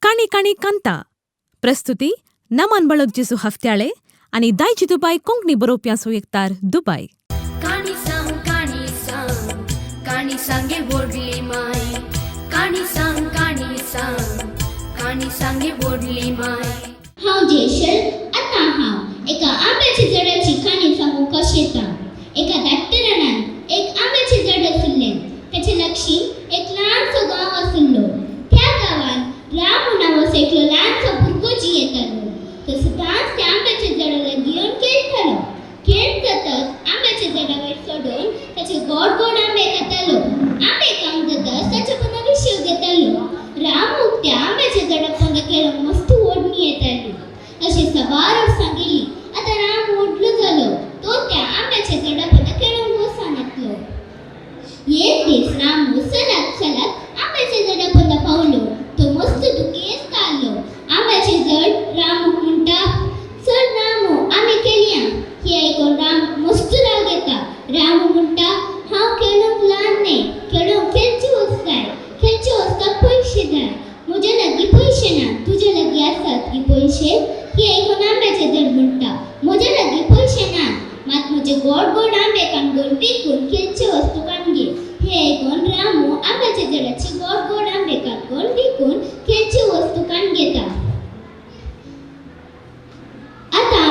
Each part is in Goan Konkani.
काणी काणी कांता. प्रस्तुती नमन बळग जेसू हफ्त्याळे आनी दायजी दुबाय कोंकणी बरोवप्यांचो एकतार दुबाय. काणी सांग काणी सांग काणी सांगे व्हडली माय, काणी सांग काणी सांग काणी सांगे व्हडली माय. हांव जयशल. आतां हांव एका आंब्याच्या झाडाची काणी सांगूंक येता. एका धाकट्या रानांत एक आंब्याचें झाड आशिल्लें. ताचे लागशीं एक ल्हानसो गांव आशिल्लो. त्या गांवांत रामू नांवाचो एकलो ल्हानसो भुरगो जियेतालो. तो सदांच त्या आंब्याच्या झाडा लागीं येवन खेळटालो. खेळ जातच आंब्याच्या झाडावयर चडून ताचे गोड गोड आंबे खातालो. आंबे खावन जातच ताचे पोंदा विशेव घेतालो. रामूक त्या आंब्याच्या झाडा पोंदा खेळूंक मस्त ओडणी येताली. अशें साबार वर्सां गेलीं. आतां राम व्हडलो जालो. तो त्या आंब्याच्या झाडा पोंदा खेळूंक वचनासलो. एक दीस रामू चलत चलत आंब्याच्या झाडा पोंदा पावलो. तो मस्त दुखेस्त आसलो. आंब्याचें झाड रामूक म्हणटा, चल रामू, आमी खेळया. हें आयकून रामूक मस्त राग येता. रामू म्हणटा, हांव खेळूंक ल्हान न्ही. खेळूंक खेळची वस्त जाय. खेळचे वस्ताक पयशे जाय. म्हजे लागीं पयशे ना. तुजे लागीं आसात की पयशे? हें आयकून आंब्याचें झाड म्हणटा, म्हजे लागीं पयशे ना, मात म्हजे गोड गोड आंबे काडून विकून खेळचे वस्तू काडून घे. हें आयकून रामू आंब्याच्या झाडाचे गोड गोड आंबे काडून विकून खेळचे वस्तू काडून घेता. आतां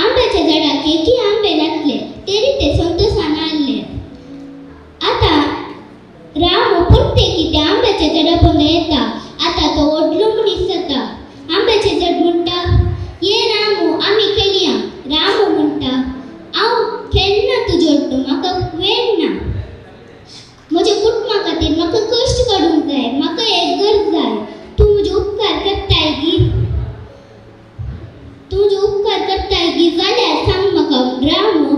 आंब्याच्या झाडाक एकय आंबे नासले तरी ते संतोशान आसले. आतां रामू परते कितें आंब्याच्या झाडा पोंदा येता. आतां तो व्हडलो मनीस जाता. आंब्याचें झाड म्हणटा, ये रामू, आमी खेळया. रामू म्हणटा, हांव खेळना तुजे वट्टू. म्हाका वेळ ना. म्हज्या कुटुंबा खातीर म्हाका कश्ट काडूंक जाय. म्हाका एक घर जाय. तूं म्हजे उपकार करताय गी? तूं म्हजे उपकार करताय गी जाल्यार सांग म्हाका. रामू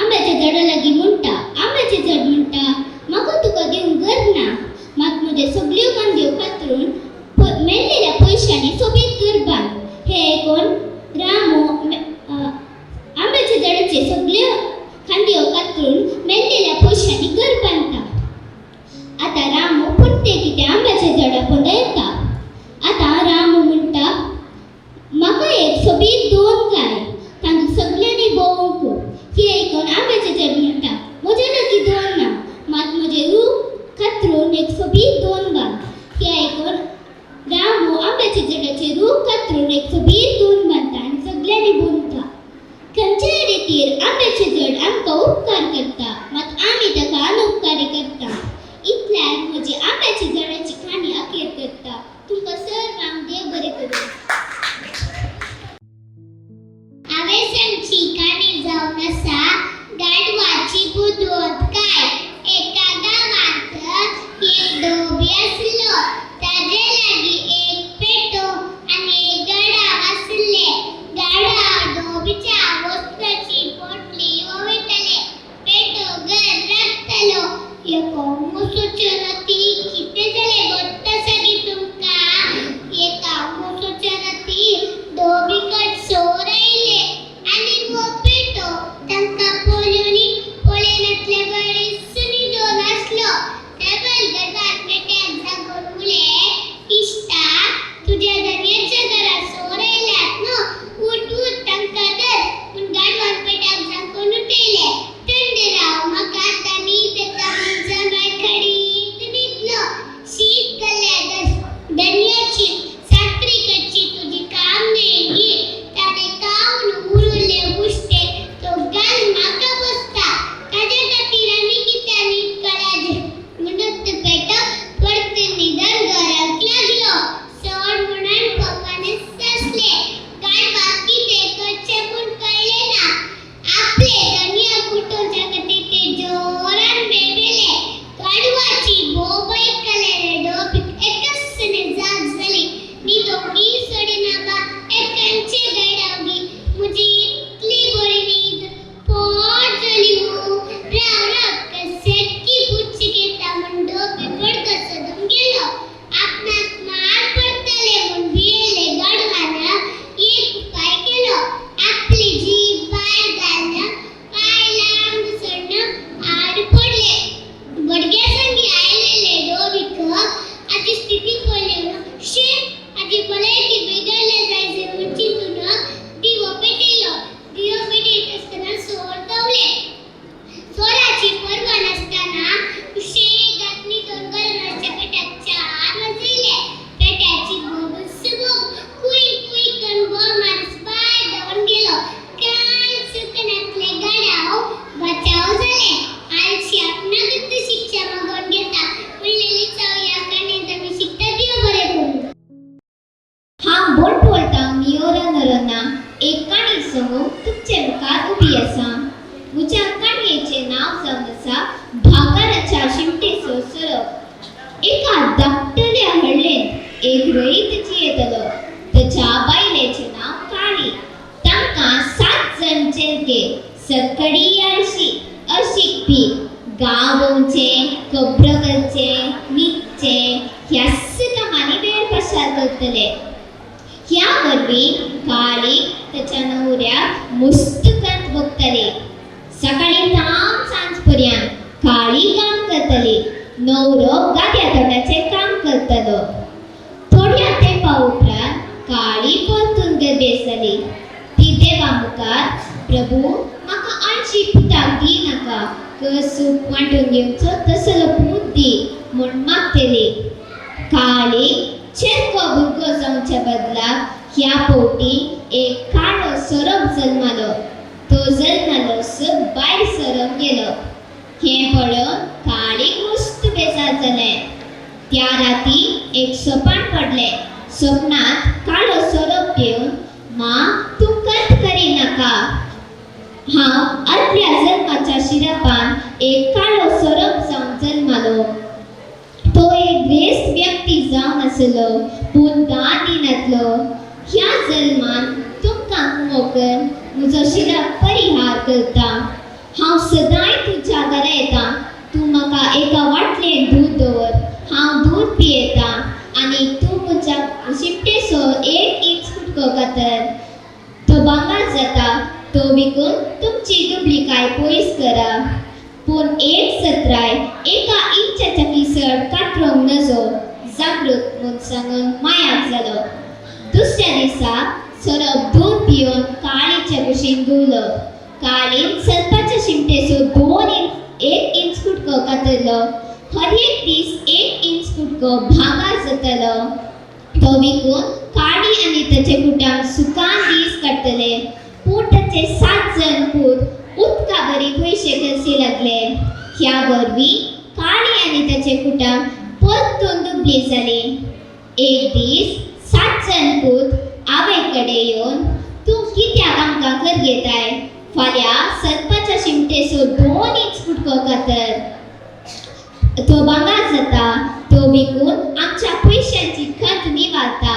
आंब्याच्या झाडा लागीं म्हणटा. आंब्याचें झाड म्हणटा, म्हाका तुका दिवंक घर ना, मात म्हज्यो सगल्यो कांद्यो कातरून मेळ्ळेल्या पयशांनी सोबीत घर बांद. हें आयकून रामू आंब्याच्या झाडाचे सगल्यो खांदयो कातरून मेळ्ळेल्या पयशांनी घर बांदता. आतां रामू परते कितें आंब्याच्या झाडा पोंदा येता. आतां रामू म्हणटा, म्हाका एक सोबीत दोन जाय, तांकां सगल्यांनी भोंवंक. हें आयकून आंब्याचें झाड म्हणटा, म्हजे लागीं दोन ना, मात म्हजें रूख कातरून एक सोबीत दोन बांद. हें आयकून रामू आंब्याच्या झाडाचें रूख कातरून एक सोबीत दोन बांदता आनी सगल्यांनी भोंवता. खंयच्याय रितीर आंब्याचें झाड आमकां उपकार करता, मात आमी ताका अनुपकारी करता. इतल्यार म्हजी आंब्याच्या झाडाची काणी अखेर करता. तुमकां सर्वांक देव बरें करूं. हांवें सांगची काणी जावन आसा गाढवाची बुदवंतकाय. एका गांवांत एक धोबी आसलो. ताजे लागीं एक पेटो आनी एक गाढव आसले. गाढव धोबीच्या वस्त्राची पोटली वळयताले. पेटो घर राखतालो. एका मुसोच्या राती कितें जालें? एक काणी सांगूंक तुमचे मुखार उबी आसा. म्हज्या काणयेचें नांव जावन आसा भांगराच्या शिमटेचो सोरोप. एका धाकटल्या हळ्ळेंत एक रयत जियेतालो. ताच्या बायलेचें नांव काळी. तांकां 7 जाण चेडके, सकडी आळशी, अशिकपी. गांव भोंवचें, खबरो करचें, न्हिदचें ह्याच कामांनी वेळ पाशार करतले. ह्या वरवीं काळीक ताच्या न्हवऱ्याक मुस्त कंत भोगताली. सकाळीं ताम सांज पर्यंत काळी काम करतली, न्हवरो गाद्या तोटाचें काम करतलो. थोड्या तेंपा उपरांत काळी परतून गरबेस जाली. ती देवा मुखार, प्रभू म्हाका आळशी पुताक दी नाका, कर सूख वांटून घेवचो तसलो पूत दी म्हूण मागतली. काळीक चेरको भुरगो जावच्या बदलाक ह्या फावटी एक काळो सोरोप जल्मालो. तो जल्मालो सो भायर सरोंक गेलो. हें पळोवन काळीक मस्त बेजार जालें. त्या राती एक सपन पडलें. सपनांत काळो सोरोप येवन, माँ तूं कंत करिनाका, हांव आदल्या जल्माच्या शिरापान एक काळो सोरोप जावन जल्मालो. तो एक ग्रेस्त व्यक्ती जावन आसलो, पूण दान दिनातलो. ह्या जल्मान तुमकां मोकन म्हजो शिराप परिहार करता. हांव सदांय तुज्या घरा येता. तूं म्हाका एका वाटलेन दूद दवर, हांव दूद पियेता आनी तूं म्हज्या शिमटेचो 1 इंच कुटको कातर, तो भांगर जाता. तो विकून तुमची डुप्लिकाय पयस करा. पूण एक सत्राय, एका इंचाच्या किसळ कातरूंक नजो, जागृत म्हूण सांगून मायाक जालो. दुसऱ्या दिसा सोरोप दूद पिवन काळीच्या कुशीन घुंवलो. काळीन सरपाच्या शिमटेचो 2 इंच 1 इंच कुटको कातरलो. हर एक दीस 1 इंच कुटको भांगर जातालो. तो विकून काळी आनी ताचे कुटुंब सुखान दीस काडटले. पूण ताचे 7 जाण पूत उदका बरी पयशे खर्ची लागले. ह्या वरवीं काळी आनी ताचे कुटुंब परतून दुबळी जाली. एक दीस 7 जाण पूत आवय कडेन येवन, तूं कित्याक आमकां कर घेताय? फाल्यां सरपाच्या शिमटेचो 2 इंच कुटको कातर, तो भांगर जाता. तो विकून आमच्या पयशांची खंत निवारता.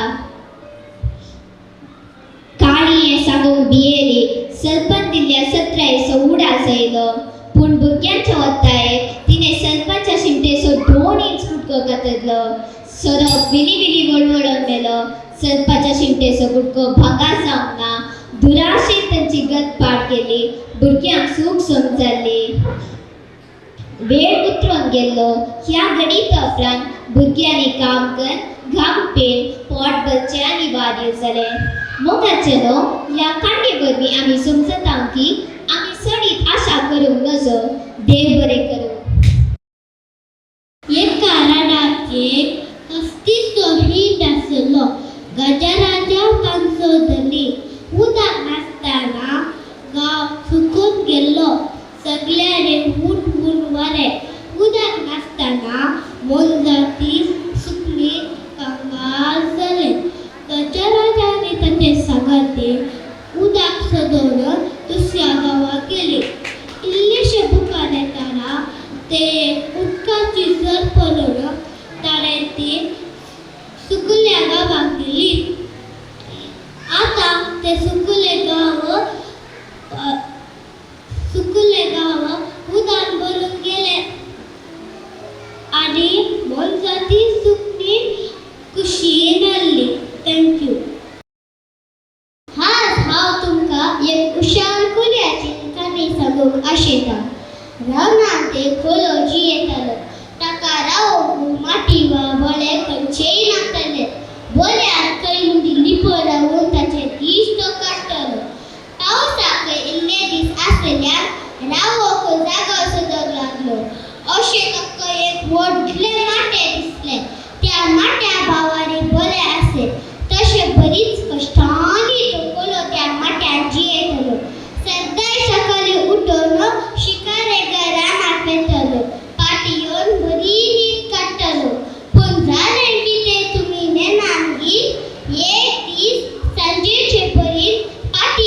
काळी हें सांगूंक भियेली. सरपान दिल्ल्या सत्रायेचो उडास येयलो. पूण भुरग्यांच्या वत्तायेक तिणें सरपाच्या शिमटेचो 2 इंच कुटको कातरलो. सोरोप विली विली वळवळोन मेलो. सरपाच्या शिमटेचो कुटको भांगर जावंक ना. दुराशेन तांची गत पाड केली. भुरग्यांक सूख सोम जाल्ली. वेळ उतरून गेल्लो. ह्या घडीत उपरांत भुरग्यांनी काम कर घाम पेन पोट भरचें आनी वारीर जालें. मोगाचे न्हू, ह्या काणये वरवीं आमी समजता की आमी चडीत आशा करूंक नजो. देव बरें करूं. एका रानात एक हस्तीचो हींड आसलो. गजराजा तांचो धनी. उदक नासतना गांव सुकून गेल्लो. सगल्यांनी हून हून वारें. उदक नासतना मोनजाती सुकणी कंगाल जाले. गजराजा आनी ताचे सांगाती उदक सोदून दुसऱ्या गांवाक गेली. इल्लेशे बुकार येतना ते एक उदकाची झर पळोवन ताणें ती सुकल्या गांवाक दिली. आतां ते सुकले गांव उदकान भरून गेले आनी मोनजाती सुकणी खुशयेन आसली. Thank you. आज हांव तुमकां एक हुशार कोल्याची काणी सांगूंक आशेतां. रानांत एक कोलो जियेतालो. ताका रावंक माटी वा बळे खंयचेय नासताले. बोल्यार खंय लिपून रावून ताचे दीस तो काडटालो. पावसाक इल्ले दीस आसल्यान रावंक जागो सोदूंक लागलो. अशें ताका एक व्हडलें माटें दिसलें. त्या माट्या भावांनी बोले आसले. तशें बरीच कश्टांनी तो कोलो त्या माट्यान जियेतालो. सदांय सकाळीं उठून शिकारेक रानांत वेतालो. पाटी येवन बरी न्हीद काडटालो. पूण जालें कितें तुमी नेणात गी? एक दीस सांजेचे परीन पाटी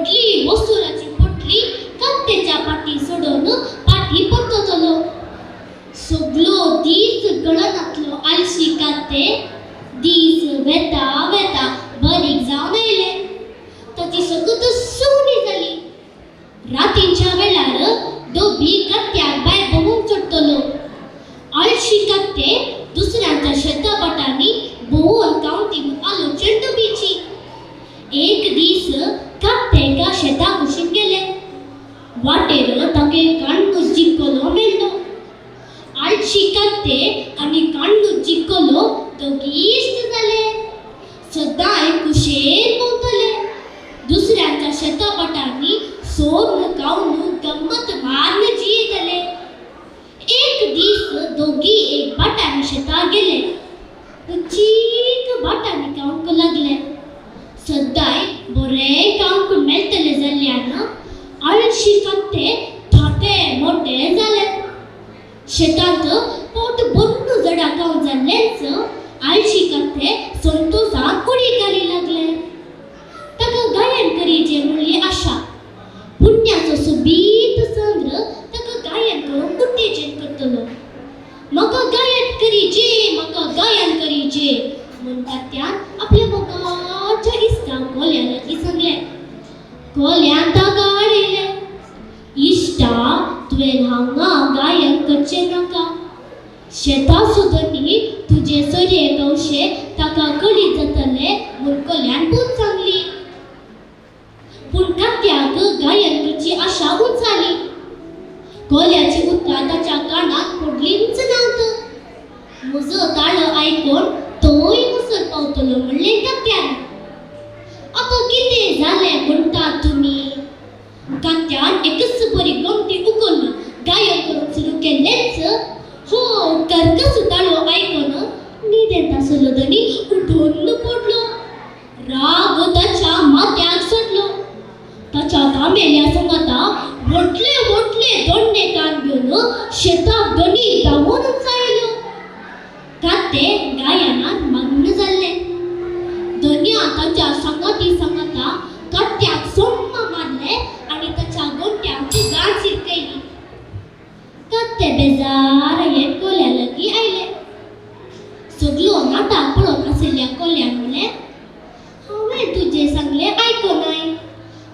व्हडली वसुलाची पोटली कात्याच्या पाटी सोडोवन पाटी परततलो. सगलो दीस गळनातलो आलशी काते दीस वेता वेता बारीक जावन आयले. ताची सगत सुवणी जाली. रातींच्या वेळार डोबी कात्याक भायर भोंवूंक चडटलो. आळशी कात्ते दुसऱ्यांच्या शेता भाटांनी भोंवून कावंती आलोचन डोबीची. एक दीस कात्ते एका शेता कुशीन गेले. वाटेर ताका एक काण्णू जिक्कलो मेळ्ळो. आळशी कात्ते आनी काण्णू जिक्कलो दोगी इश्ट जाले. सदांय कुशेन भोंवतले. दुसऱ्यांच्या शेता भाटांनी सोर्न खावन गम्मत मारून जियेतले. एक दीस दोगी एक भाटांनी शेतां गेले. रुचीक भाटांनी खावंक लागले. सदांय बरें खावंक मेळटलें जाल्ल्यान आळशी कात्ते थोटे मोटे जाले. शेतांत पोट भरून झाडां खावन जाल्लेंच आळशी कात्ते संतोशान उडी घाली लागले. ताका गायन करीचे म्हणली आशा. पुण्याचो सोबीत चंद्र ताका गायन करूंक उत्तेजन करतलो. म्हाका गायन करीजे, म्हाका गायन करीजे म्हूण तात्यान आपल्या मोगाच्या इश्टाक कोल्या लागीं सांगलें. कोल्यान ताका आडयलें. इश्टा, तुवें हांगा गायन करचें नाका. शेता सुदनी तुजे सोरये कवशे ताका कळीत जातलें म्हूण कोल्यान बूद सांगली. पूण कात्याक गायन करची आशा उंचाली. कोल्याची उतरां ताच्या कानाक पडलींच नात. म्हजो ताळो आयकून तोय मुसर पावतलो म्हणलें कात्यान. आतां कितें जालें म्हणटा तुमी? कात्यान एकच बरी गोमटी उखलून गायन करूंक सुरू केल्लेंच. हो कर्कस ताळो आयकून न्हिदेंत आसलो धनी उठून पडलो. राग ताच्या माथ्याक चडलो. ताच्या तांबेल्या सांगाता व्हडले व्हडले दोंडे कान घेवन शेताक धनी धांवून आयलो. कात्ते गायनान मग्न जाल्ले. धनया ताच्या सांगाती सांगाता कात्याक सोम्म मारले आनी ताच्या गोंट्याक गांठ शिरकयली. कात्ते बेजार हे कोल्या लागीं आयले. सगलो नाटक पळोवन आशिल्ल्या कोल्यान म्हणलें, हांवें तुजें सांगलें आयकोनाय.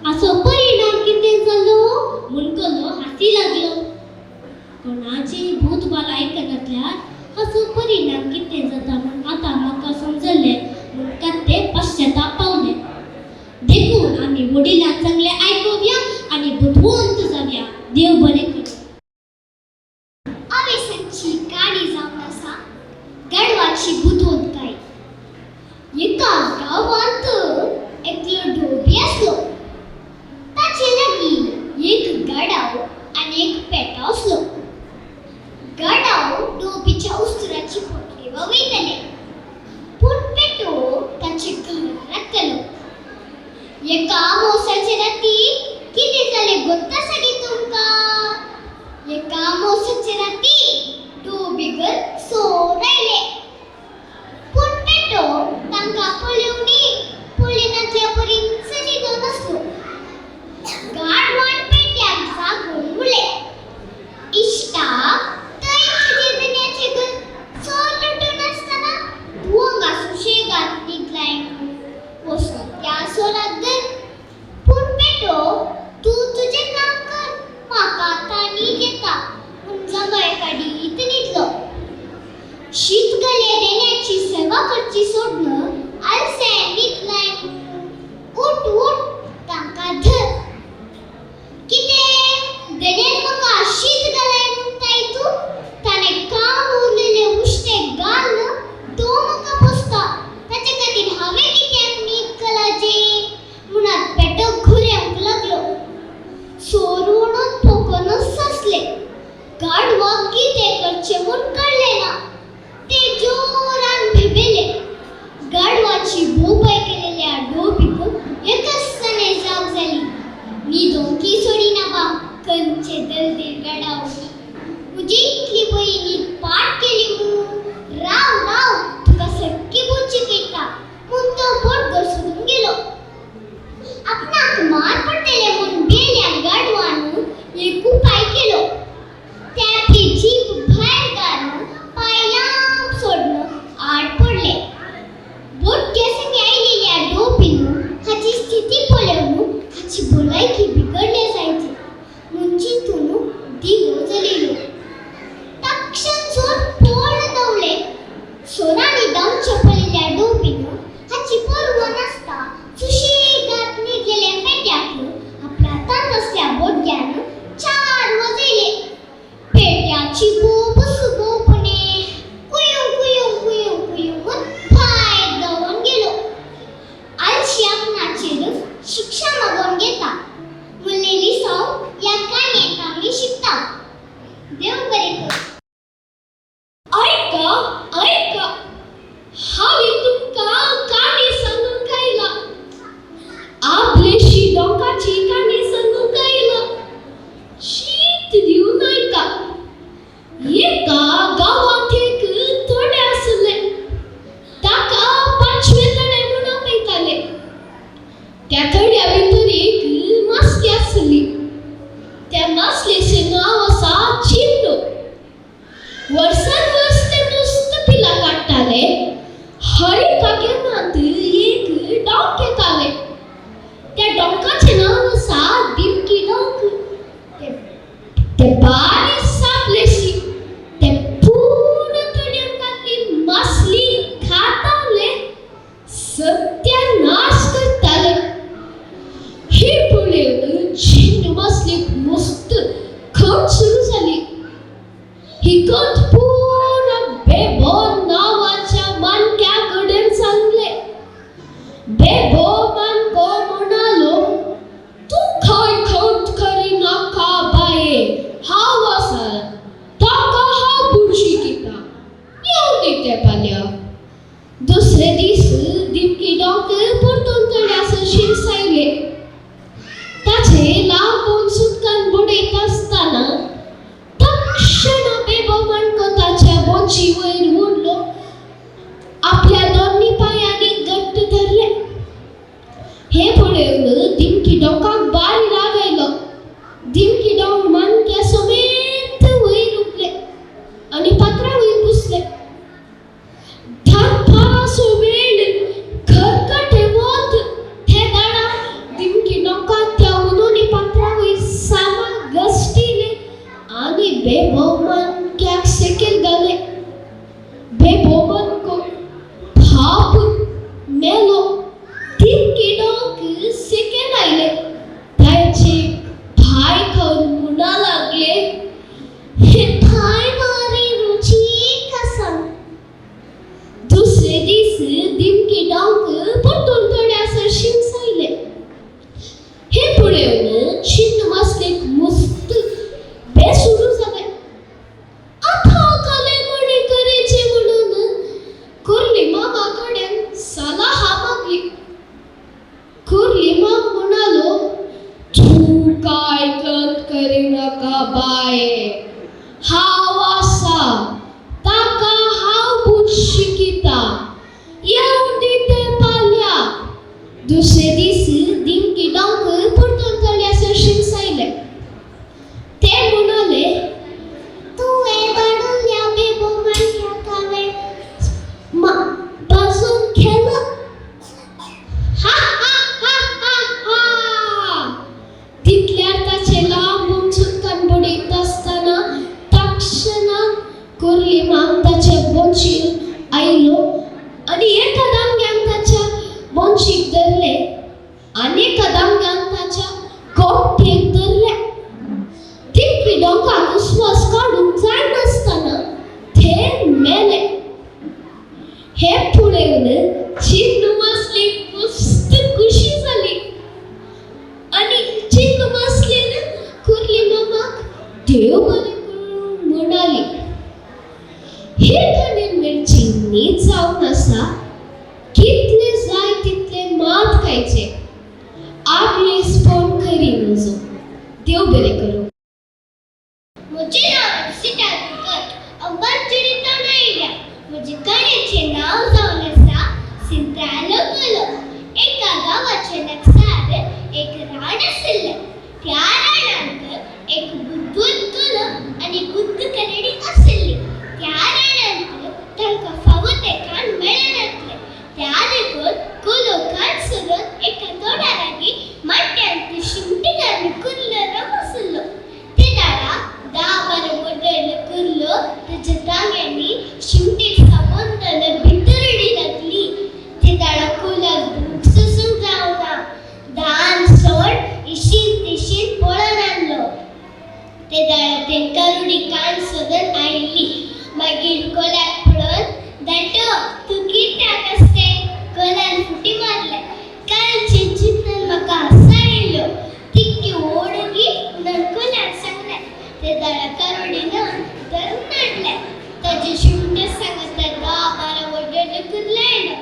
हाचो परिणाम कितें जालो म्हूण कोलो हांसी लागलो. कोणाचेय भूतबाल आयकनातल्यार हाचो परिणाम कितें जाता म्हूण आतां म्हाका समजलें म्हूण कात्ते पश्चाताप पावले. देखून आमी वडिलांक सांगलें आयकुया आनी बुदवंत जावया. देव बरें करूं. अवेसांची काणी जावन आसा गाढवाची बुदवंतकाय. एका गांवांत एकलो धोबी आसलो. ताचे लागीं एक गाढव आनी एक पेटो आसलो. गाढव धोबीच्या उस्तुराची पोटली वयताले, पूण पेटो ताचे घरा राखतालो. एका मोसाचे राती कितें जालें गोत्त आसा गे तुमकां? एका मोसाचे राती धोबीगर चोर आयले, पूण पेटो तांकां पळोवनी पळयनातल्या परींच न्हिदोन आसलो. गाढवान पेट्याक जागोवन म्हणलें, इश्टा, थंय तुजे धनयाचें घर चोर लुटून आसतना तूं हांगा सुशेगाद न्हिदलाय वचून त्या चोराक धर. पूण पेटो, तूं तुजें काम कर, म्हाका आतां न्हीद येता म्हूण जांभळ काडीत न्हिदलो. शीत घाले देण्याची सेवा करची सोडून आलसें न्हिदलाय. उठ उठ, तांकां धर. कितें धनयान म्हाका शीत घालाय म्हणटाय तूं? ताणें काम उरलेलें उश्टें घालून तो म्हाका पोसता. ताचे खातीर हांवें कित्याक न्हीद घालाची म्हणत पेटो घुरेवंक लागलो. चोरून पोकोनच आसले. गाढवाक कितें करचें म्हूण कळ्ळें ना. ते जोरान भेबेले. गाढवाची बोबाय केलेल्या डोबीक एकच जाग जाली. न्हिदोंकी सोडिना बा खंयचे दलदीर गाढव. म्हजी इतली बरी न्हीद पाड केली मू. राव राव, तुका सटकी बूट शिकयता म्हूण तो बोटगर सोदूंक गेलो. आपणाक मार पडटली. मासलेक मस्त खंत सुरू जाली. ही खंत पुरा बेबो नांवाच्या मानक्या कडेन सांगले. बेबो मानको म्हणालो, तूं खंय खंत करिनाका बाये, हांव आसा, ताका हांव बुरशी किता, येवं दी तें फाल्यां. दुसरे दीस दिमकी डॉक्टर परतून तळ्यासर शिरसायले. ताचे लांबून सुटकान बुडयत आसतना तक्षण बेबो माणको ताच्या बोची वयर उडलो, आपल्या दोन्ही पांयांनी घट्ट धरले. हे पळोवन दिमकी डोंकाक बारी राग आयलो. दिमकी डोंक मानक्या समेत वयर उबले आनी पात्रा वयर बसले. धारपारासो वेळ खरकटे वत ते दाडा दिमकी डोंकाक त्या उनोनी पात्रा वयर सामा घसटिले आनी बेबो मानक्याक सेकेल घाले. बेबो मानको पाप मेलो. दिमकी डोंक सेकेल आयले. ताचे पांय खावन म्हणा लागले, हे पांय बारी रुचीक आसा. दुसरे दीस दिमकी डोंक परतून तळ्यासर शिंसायले. हे पळोवन चिन्न मासलेक मस्त बेसुरू जालें. आतां कालेमणी करेचे म्हणून कुर्ली मामा कडेन सलाह मागली. कुर्ली माम म्हणालो, तूं काय खंत करिनाका बाये, हांव आसा, ताका हांव बूट शिकिता, येवं दी तें फाल्यां. दुसरे दीस दिमकी डोंक परतून तळ्यासर शिंसायले. ते म्हणाले, तुवें धाडून बेबो मानक्याक हांवें बाजून खेलो. हा हा हा हा हा. तितल्यार ताचे लांब सुटकान बडयत आसतना तक्षणाक कुर्ली माम ताच्या बोंचीर आयलो आनी एका दामग्यान ताच्या बोंचीक धरले आनी एका दामग्यान ताच्या कोपटेक धरले. दिमकी डोंकाक उस्वास काडूंक जायनासतना ते मेले. हे पळोवन चिन्नू मासलेक मस्त खुशी जाली आनी चिन्नू मासलेन कुर्ली मामाक देव बरें करूं म्हणाली. हे काणयेन मेळची नीत जावन आसा, कितले जाय तितले मात खायचे, आगळे स्पोन करी नजो. देव बरें करूं. म्हजें नांव सीता दुकट, अंबाचेडी आयल्या. म्हजे काणयेचें नांव जावन आसा सिंत्रालो कोलो. एका गांवाच्या लागसार एक रान आशिल्लें. त्या रानांत एक बुद्दूत कोलो आनी बुद्द करडी आशिल्ली. त्या रानांत तांकां फावो तें खाण मेळनासलें. त्या देखून कोलो खाण सोदून एका तोडा लागीं माट्यांत शिमटी घालून कुर्लो रम आशिल्लो. ते दाडा 10-12 वडले कुर्लो ताच्या दांग्यांनी शिमटेक साबण जाल्यार भितर उडी लागली. ते दाडा कोल्याक भूक सोसूंक जावना. धान सोड इशीन तिशीन पळोवन आणलो. ते दाडा तेंकां रुडी कान सोदून आयिल्ली. मागीर कोल्याक पळोवन, धाटो तूं कित्याक आसते? कोल्यान फुटी मारले, काल चिंचिंतन म्हाका हांसो आयलो तिक्की ओडगी म्हणून कोल्यान सांगलें. ते दाडा करोडीन धरून हाडलें. ताचे शिमटे सांगता 10-12 वडले कुर्ले आयलो.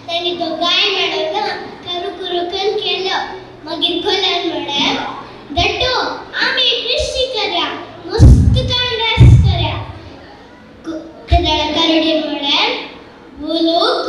तांणी दोगांय मेळोवन करू कुरू करून केलो. मागीर कोल्यान म्हळें, धाटो आमी कृषी करया, मस्त कान रास करया. ते दाडा करोडीन म्हळें, वो लोक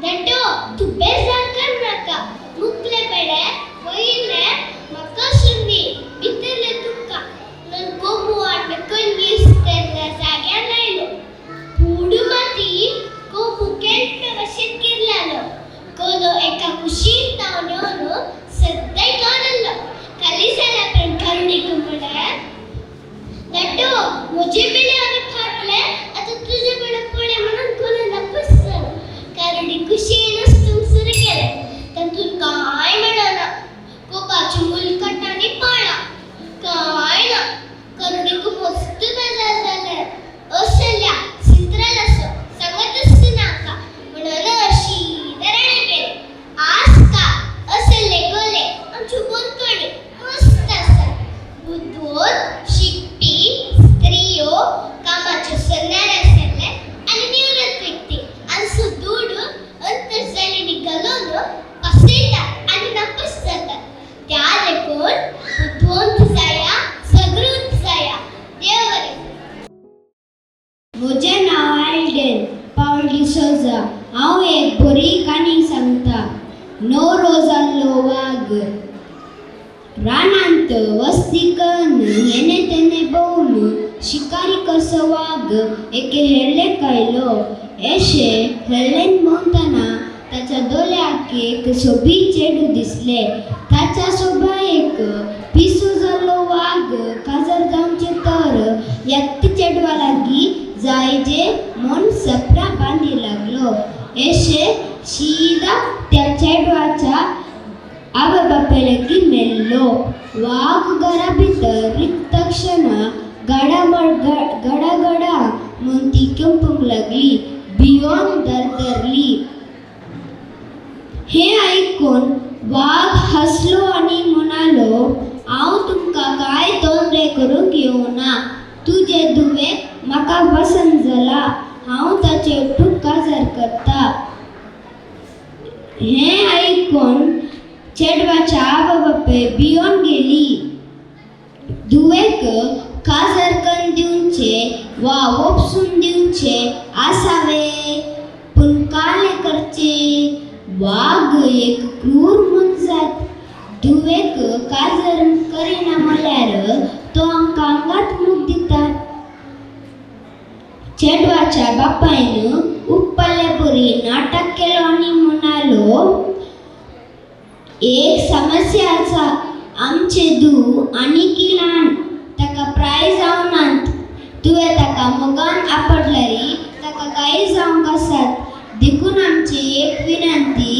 धाडटो, तूं बेजार करनाका. मुखले पेडे वयले म्हाका आसूंदी, भितरले तुका. म्हणून कोंबो आनी कणगीस तेन्ना जाग्यार लायलो. पूड माती कोंबो केळपे भशेन किरलालो. कोलो एका कुशीन धांवन येवन सद्दां काडलो. खाली जाल्या पण करुणीक म्हळें, लाड्डू, म्हजे पेडे हांवें खातले, आतां तुजे पेडे पळय. म्हणून कोलो नपस जालो. कारडी कुशीन वचूंक सुरू केलें. तातूंत कांय मेळना. कोपाची मुलकट आनी पाळां, कांय ना. करुणीक मस्त बेजार जालें. असल्या सिंद्रलासो सांगतच नाका म्हणून अशी राणी गेली. आसका असले कोले आमच्यो बंदखणी मस्त आसा. बुदवंत, शिकपी स्त्रियो, कामाच्यो सन्यार आशिल्ले आनी निवृत्त व्यक्ती हांचो दुडू अंतर्जालींनी घालून फसयतात आनी नापास जातात. त्या देखून बुदवंत जाया, जागृत जाया. देव बरें करूं. म्हजें नांव एल्डन पावल डिसोजा. हांव एक बरी काणी सांगता. न्हवरो जाल्लो वाग. रानांत वस्ती कन्न हेने तेने भोंवन शिकारी कसो वाग एके हेळ्ळेक आयलो. एशें हेळ्ळेन भोंवतना ताच्या दोळ्याक एक सोबीत चेडूं दिसलें. ताच्या सोबायेक पिसो जाल्लो वाग काजार जावचें तर ह्याच चेडवा लागीं जायजे म्हूण सपनां बांदी लागलो. एशें शिदा त्या चेडवाच्या आवय बापाय लागीं मेल्लो. वाग घरा भितर रिगतक्षणा गडामड गडागडा म्हूण ती कंपूंक लागली, भियोन दरदरली. हें आयकून वाग हांसलो आनी म्हणालो, हांव तुमकां कांय तोंदरे करूंक येवना. तुजे धुवेक म्हाका पसंत जाला. हांव ताचे ओटूक काजार करता. हें आयकून चेडवाच्या आवय बापूय भियोन गेली. धुवेक काजार कन्न दिवचें वा ओपसून दिवचें आसावे? पूण कालें करचें? वाग एक क्रूर मनजात. धुवेक काजार करिना म्हळ्यार तो आमकां आंगात मूग दिता. चेडवाच्या बापायन उपल्ले बरी नाटक केलो आनी म्हणालो, एक समस्या आसा. आमचें धूव आनीकी ल्हान. ताका प्राय जावनात. तुवें ताका मोगान आपडल्यार ताका गाय जावंक आसात. देखून आमची एक विनंती,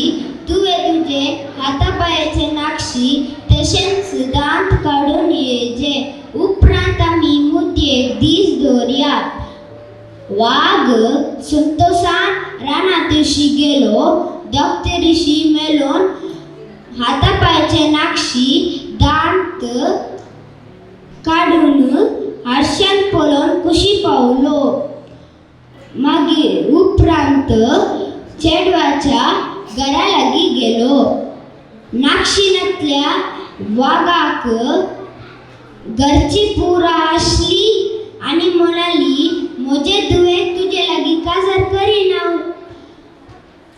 तुवें तुजे हाता पांयाचे नाक्षी तशेंच दांत काडून येजे. उपरांत आमी मुदयेक दीस दवरया. वाग संतोशान रानांतशी गेलो. डॉक्टरीशी मेलोन हाता पांयाचे नाक्षी, दांत काडून हारशान पळोवन कुशी पावलो. मागीर उपरांत चेडवाच्या घरा लागीं गेलो. नाक्षिणांतल्या वागाक घरची पुरा आसली आनी म्हणाली, म्हजे धुवेक तुजे लागीं काजार करिना.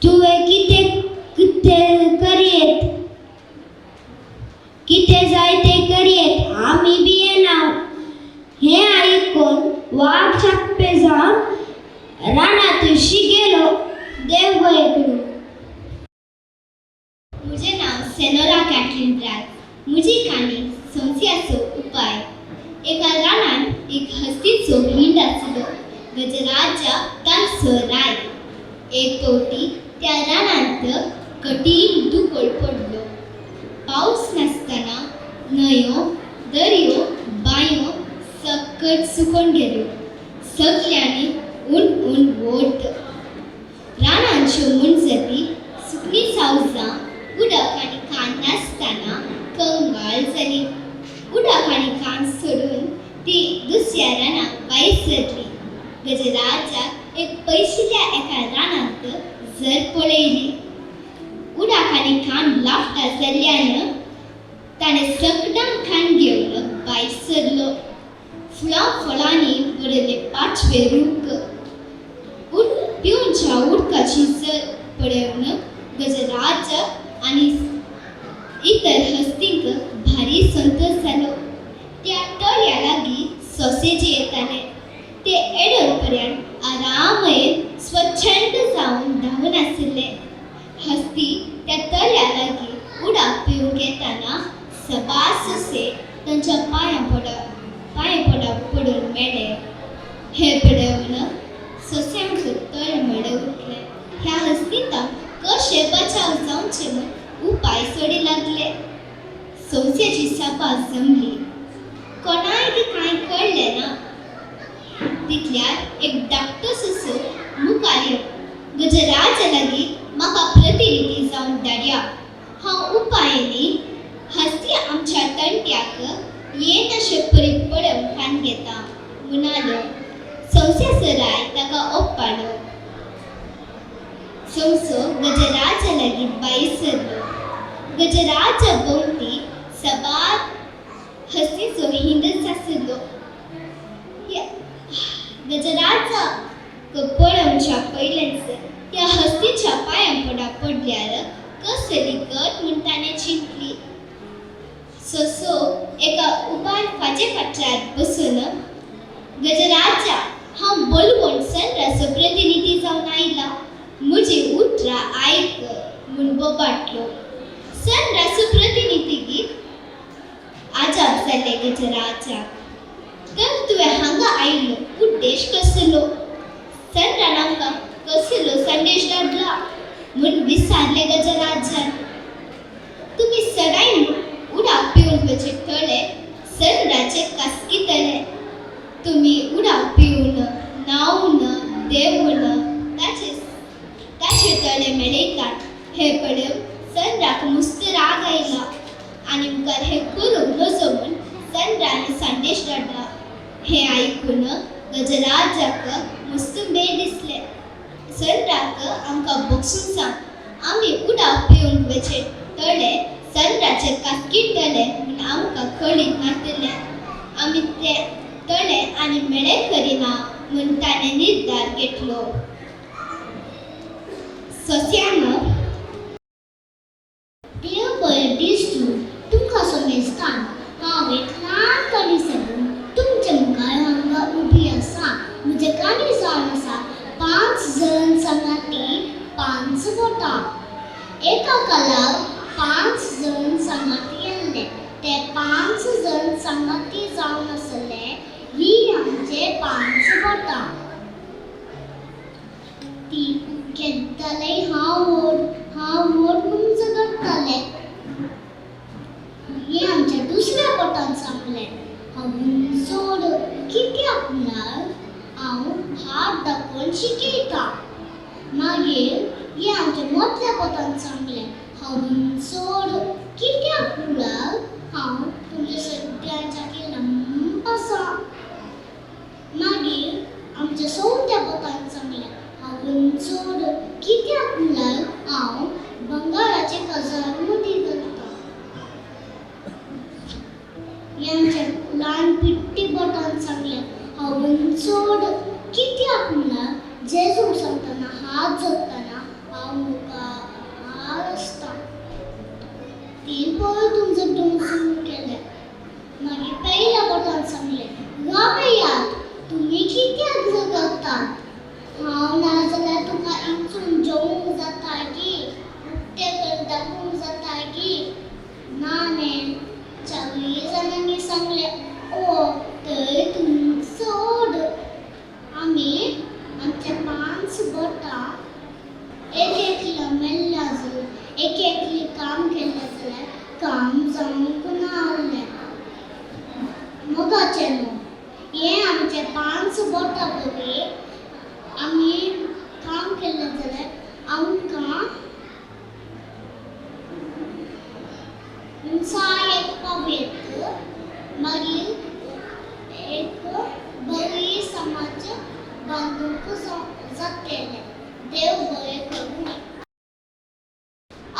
तुवें कितें कितें करयेत, कितें जाय तें करयेत. आमी बी येना. हें आयकून वाग चाप्पे जावन रानांतशी गेलो. देव बरें करूं. म्हजें नांव सेनोरा कॅटलीन ब्रॅग. म्हजी काणी संस्याचो उपाय. एका रानांत एक हस्तीचो हिंड आसलो. गजराजा तांचो राय. एक फावटी त्या रानांत कठीण दुकळ पडलो. पावस नासतना न्हंयो, दर्यो, बांयो सकट सुकून गेल्यो. सगल्यांनी ऊन ऊन वोत. रानांच्यो मोनजाती, सुकणीं, सावजां उदक आनी खाण नासतना कंगाल जालीं. उदक आनी खाण सोडून ती दुसऱ्या रानाक भायर सरली. गजराजाक एक पयशिल्ल्या एका रानांत जर पळयली. उदक आनी खाण लाफता जाल्ल्यान ताणें सगळ्यांक खाण घेवन भायर सरलो. फुलां फळांनी भरिल्ले पाचवे रूख, उद पिवच्या उदकाची जर. पळोवन गजराज आनी इतर हस्तींक भारी संतोश जालो. त्या तळ्या लागीं सोंसे जे येताले ते एडोर पर्यंत आरामयेन स्वच्छंद जावन धांवून आशिल्ले. हस्ती त्या तळ्या लागीं उदक पिवंक येताना सबार सोंसे तांच्या पांयां पडा पडून मेले. हें पळोवन सोंस्यांक तळमळे उठले. ह्या हस्तींता कशें बचाव जावचें म्हूण उपाय सोडी लागले. सोंस्याची सभा जमली. कोणायक कांय कळ्ळें ना. तितल्यार एक धाकटो सोंसो मुखार येवन गजराजा लागीं म्हाका प्रतिनिधी जावन धाडया, हांव उपायांनी हस्ती आमच्या तंट्याक येनाशे परी पळोवन कान घेता म्हणालो. सोंस्याचो राय ताका ओप्पालो. सोंसो गजराजा लागीं भायर सरलो. गजराजा भोंवती सबार हस्तीचो हिंदच आशिल्लो. गजराजा पळोवच्या पयलेंच ह्या हस्तीच्या पांयां पडा पडल्यार कसली गत म्हूण ताणें चिंतली. सोंसो एका उबार फाजे फाटल्यार बसून गजराजा, हांव बलवंत संद्राचो प्रतिनिधी जावन आयला, म्हजी उतरां आयक म्हूण बोबाटलो. संद्राचो प्रतिनिधी आजाप जालें गजराजाक. तर तुवें हांगा आयिल्लो उद्देश कसलो? संद्रान आमकां कसलो संदेश धाडला म्हूण विचारलें गजराजान. तुमी सदांय उदक पिवंक वचचे तळे संद्राचे कासकी तळे. तुमी उदक पिवन न्हांवन देंवून ताचे ताचे तळे मेळयतात. हें पळोवन संद्राक मस्त राग आयला आनी मुखार हें करूंक नजो म्हूण संद्रान संदेश धाडला. हें आयकून गजराजाक मस्त मेळ दिसलें. संद्राक आमकां भोगसून सांग, आमी उदक पिवंक वचचे तळे संद्राचे कासकी तळे म्हूण आमकां कळीत नासलें. आमी ते तळे आनी मेळे करिना म्हूण ताणें निर्धार घेतलो. सोंस्यान देव बरें दीस दिवं तुमकां समेस्तांक. हांव एक ल्हान काणी सांगून तुमचे मुखार हांगा उबी आसा. म्हजें काणी जावन आसा पांच जण सांगाती पांच बोटां. एका काळार पांच जण सांगाती आसले. ते पांच जण सांगाती जावन आसले ही आमचे पांच बोटां. ती घेताले हांव व्हड, हांव व्हड म्हूण झगडटाले. हे आमच्या दुसऱ्या बोटान सांगलें, हांव चड कित्याक म्हळ्यार हांव हात दाखोवन शिकयता. मागीर हे आमच्या मोटल्या बोटान सांगलें, हांव चड कित्याक म्हळ्यार हांव तुमच्या सगळ्यांच्या लांब आसा. मागीर आमच्या चवथ्या बोटान सांगलें, हांव चड कित्याक म्हळ्यार हांव बंगाराचे काजार मुदी करता. हे आमच्या ल्हान पिट्टी बोटान सांगलें, हांव चड कित्याक म्हळ्यार जेजू सांगतना हात जोडटना हांव मुखार आसता. ती परतून झगडूंक सुरू केलें. मागीर पयल्या बोटान सांगलें, रावयात, तुमी कित्याक झगडटात? हांव नाजाल्यार तुका इंचून जेवंक जाता गी, उक्तें करून दाखोवंक जाता गी? ना न्ही. चारूय जाणांनी सांगलें, ओ तर तुमी चड. आमी आमचे पांच बोटां एक एकलो मेल्ल्या जाल्यार, एक एकली काम केलें जाल्यार काम जावंक ना आहलें. मोगाचें न्हू हें आमचें पांच बोटां बरी आमी काम केलें जाल्यार आमकां उंचाय एक पावयत. मागीर एक बरी समाज बांदूंक जातलें. देव बरें करूं.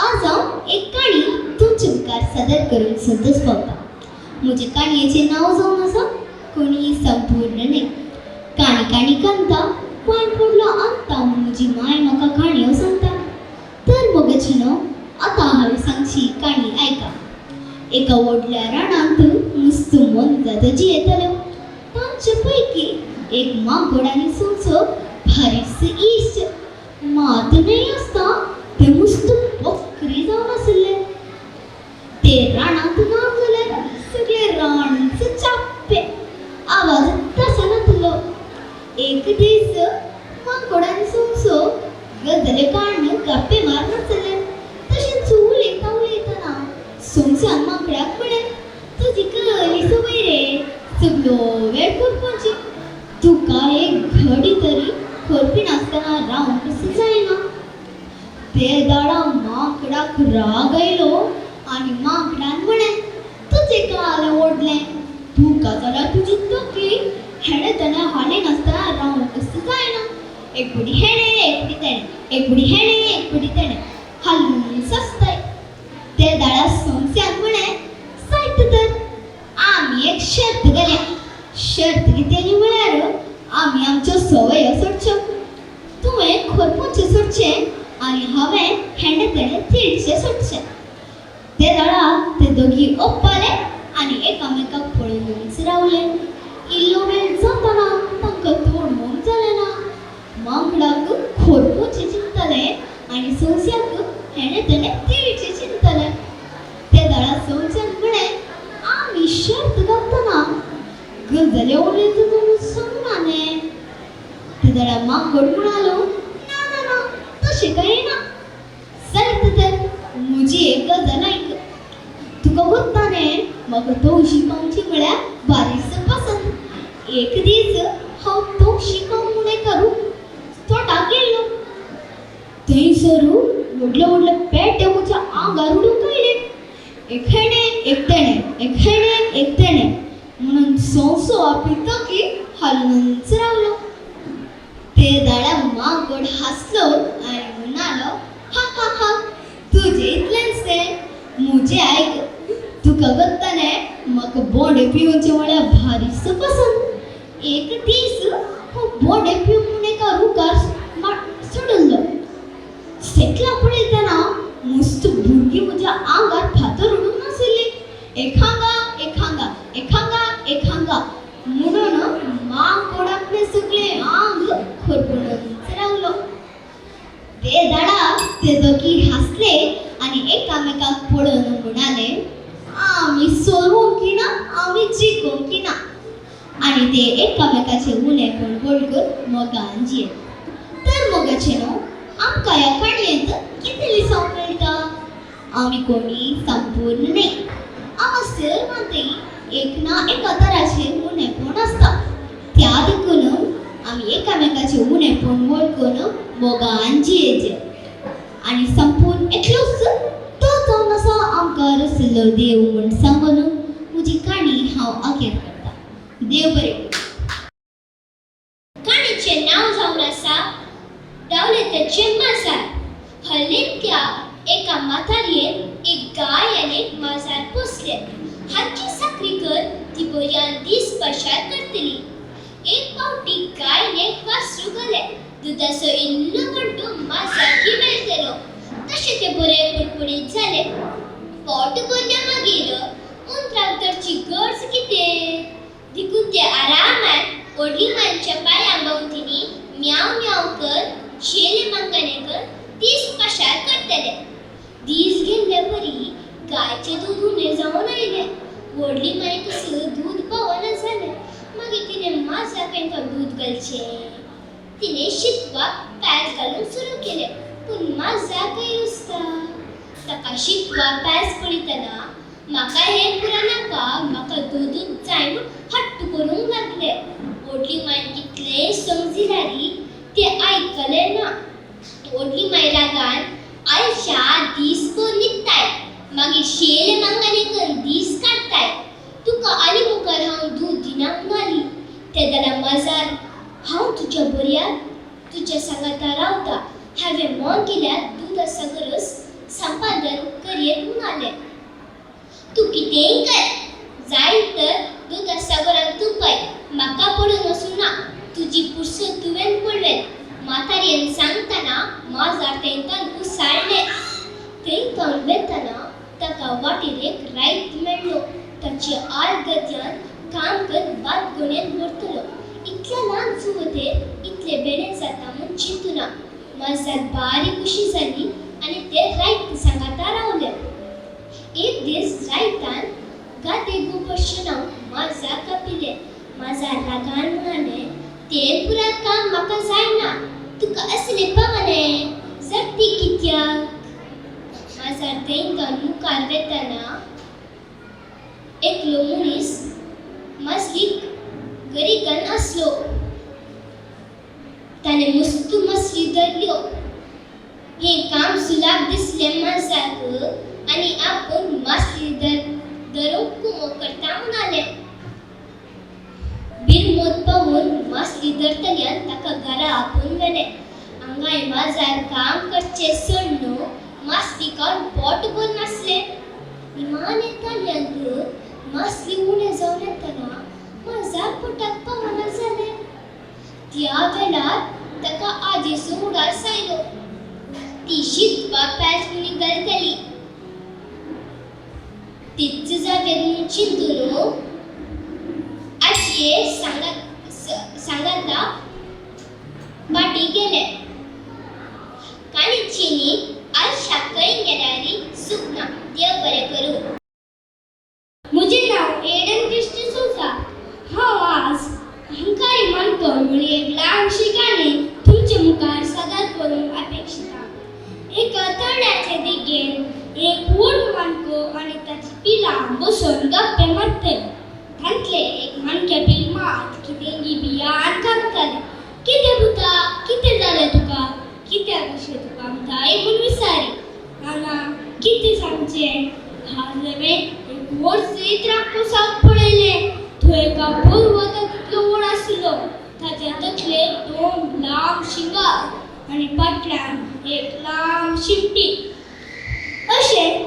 आज हांव एक काणी तुमचे मुखार सादर करूंक संतोश पावता. म्हजे काणयेचें नांव जावन आसा कोणी संपूर्ण न्हय. काणी काणी कांता, कोण पडलो अंता म्हूण म्हजी माय म्हाका काणयो सांगता. मोगाचेनो, आतां हांवें सांगची काणी आयका. एका व्हडल्या रानांत नुस्तं मोनजात जियेताल्यो. तांचे पैकी एक माकोड आनी सोंसो भारीच इश्ट. मात न्हय आसता ते मुस्त बकरी जावन आशिल्ले. ते रानांत ना जाल्यार सगळे रानच चाप्पे आवाज आसनातलो. एक दीस माकोड आनी सोंसो गजाली काडून गप्पे मारून चल्ले. तशेंच उलयता उलयतना सोंशान माकडाक म्हळें, तुजी कसली संवय रे, सगळो वेळ करपाची, तुका एक घडी तरी करपी नासतना रावंक कसो जायना. ते दाडा माकडाक राग आयलो आनी माकडान म्हळें, तुजें काल ओडलें, तुका जाल्यार तुजी तकली हेणें तेणें हाली नासतना रावंक कसो जायना. एक पुडी हेणें एक पुडी तेणें, एक पुडी हेणें एक पुडी तेणें हालून आसताय. ते दाडा सोंशान म्हळें, जायत तर आमी एक शर्त घालया. शर्त कितें म्हळ्यार आमी आमच्यो संवयो सोडच्यो. तुवें खरपुचें सोडचें आनी हांवें हेणें तेणें तिळचें सोडचें. ते दाडा ते दोगी ओप्पाले आनी एकामेकाक पळोवनच रावले. इल्लो वेळ जातना तांकां तोंड जालें ना. माकडाक खरपुचें चिंतलें आनी सोंश्याक हेणें तेणें तिळचें चिंतलें. ते दाडा सोंश्यान म्हळें, आमी शर्त घालतना गजाली उलयता तूं सांगना न्ही. ते दाडा माकोड म्हणालो, ना ना ना, तशें कांय ना. जायत तर म्हजी एक गजाल आयक. तुका गोत्ता न्ही, म्हाका तवशी खावची म्हळ्यार बारीस पसंत. एक दीस हांव तवशी खावंक म्हूण एका तोटाक गेल्लो. थंयसर व्हडले व्हडले पेटे म्हज्या आंगार उडूंक आयले. एक हेणें एक तेणें, एक हेणें एक तेणें, म्हणून सोंसो आपली तकली हालूनच रावलो. ते दाडा माकोड हांसलो आनी म्हणालो, हा हा हा, तुजें इतलेंच तें, म्हजें आयक. तुका गोत्ता न्ही, म्हाका बोंडे पिवचे म्हळ्यार भारीच पसंत. एक दीस हांव बोंडे पिवंक म्हूण एका रुखार चडिल्लो. सेकला पळयतना मस्त भुरगीं म्हज्या आंगार फातर उडूंक नाशिल्ली. एक हांगा एक हांगा, एक हांगा एक हांगा, म्हणून माकोड आपलें सगळें आंग खरपुनच रावलो. ते दाडा ते दोगी हांसले आनी एकामेकाक पळोवन म्हणाले, आमी सोरोवंक ना, आमी जिखोवंक ना. आनी ते एकामेकाचे उणेपण वळखून मोगान जियेले. तर मोगाचे न्हू, आमकां ह्या काणयेंत कितें लिसांव मेळटा? आमी कोणी संपूर्ण न्ही. आमा सर्वांतय एक ना एका तराचें उणेपण आसता. त्या देखून आमी एकामेकाचें उणेपण वळखून मोगान जियेचें. आनी संपूर्ण एकलोच तो जावन आसा आमकां रचिल्लो देव म्हूण सांगून म्हजी काणी हांव अखेर करता. देव बरें. काणीचें नांव जावन आसा दावलेताचें माजार. हल्लींतल्या एका म्हातारयेन एक गाय आनी एक माजार पोसलें. हाची साकरी कर ती बऱ्यान दीस पाशार करतली. एक फावटी गायन एक वासरू घालें. दुदाचो इल्लो बंटू माजारकी मेळटलो तशें तें बरें पुटपुटीत जालें. पोट भरल्या मागीर उंदराक धरची गरज कितें? देखून ते आरामान व्हडली मांयच्या पांयां भोंवतणी म्याव म्याव कर शेले मांगाने कर दीस पाशार करतले. दीस गेल्ले परी गायचें दूद उणें जावन आयलें. व्हडली मांय कसं दूद पावना जालें. मागीर तिणें माजराक तांकां दूद घालचें. तिणें शितपाक पेज घालूंक सुरू केलें, पूण माजराक खंय रुचता? ताका शितवा पेज पळयतना म्हाका हें पुरो नाका, म्हाका दूदच जाय म्हूण हट्ट करूंक लागलें. व्हडली मांयन कितलेंय समजिल्यार तें आयकलें ना. व्हडली माय रागान आलशा दीसभर न्हिदताय, मागीर शेले मांगाने करून दीस काडटाय, तुका आनी मुखार हांव दूद दिना म्हणाली. ते जाल्यार माजार हांव तुज्या बऱ्याक तुज्या सांगाता रावता, हांवें मन केल्यार दूद गरज संपादन करयेत म्हणालें. तूं कितेंय कर, जाय तर दूद सागरान तुपय, म्हाका पडून वचूं ना, तुजी पुरसत तुवें पळयत. म्हातारयेन सांगतना माजार तेंकां उसळ्ळें. गांवान वेतना ताका वाटेर एक रायत मेळ्ळो. ताचे आड गद्यान काम कर भात गोणयेन व्हरतलो. इतल्या ल्हान सुवतेर इतले बेणे जाता म्हूण चिंतूना. माजराक बारी खुशी जाली आनी ते रायत सांगाता रावले. एक दीस रायतान गादे गोबर शेणावन माजराक कापिलें. माजर रागान म्हणालें, तें पुराय काम म्हाका जायना, तुका असलें पावलें जगती कित्याक? माजर देंगण मुखार वेतना एकलो मनीस मासलीक गरिकान आसलो. ताणें मस्त मसली धरल्यो. हें काम सुलाख दिसलें माजराक आनी आपूण मासली धरूंक कुमोक करता म्हणालें. बिरमोत पावून मासली धरतल्यान ताका घरा आपोवन व्हेलें. हांगाय माजर काम करचें सोडून मासली खावन पोट भरून नासलें. निमाणें ताल्यांत मासली उणें जावन येतना माजर पोटाक पावना जालें. त्या वेळार ताका आजयेचो उडास आयलो. ती शितपा पेज म्हणून घालताली. तीच जाग्यार म्हूण चिंतून आजये सांगाता फाटीं गेले. काणिचेनी आलशा खंय गेल्यार सुख ना. देव बरें करूं. म्हजें नांव एडन क्रिस्टी सोजा. हांव आज अहंकारी मानतो म्हळी एक ल्हानशी काणी तुमचे मुखार सादर करूंक अपेक्षिता. एका तळ्याचे देगेन एक व्हड माणको आनी ताची पिलां बसून गप्पे मारतले. तांतले एक माणक्या पील मात कितेंगी भियान कांपतालें. कितें पुता, कितें जालें तुका? कित्याक अशें तूं कांपताय म्हूण विचारी. हांगा कितें सांगचें, आज हांवें एक व्हड सयत राक्षसाक पळयलें. तो एका पर्वता तितलो व्हड आशिल्लो. ताच्या तकलेक दोन लांब शिंगां आनी फाटल्यान एक लांब शिंपटी. अशें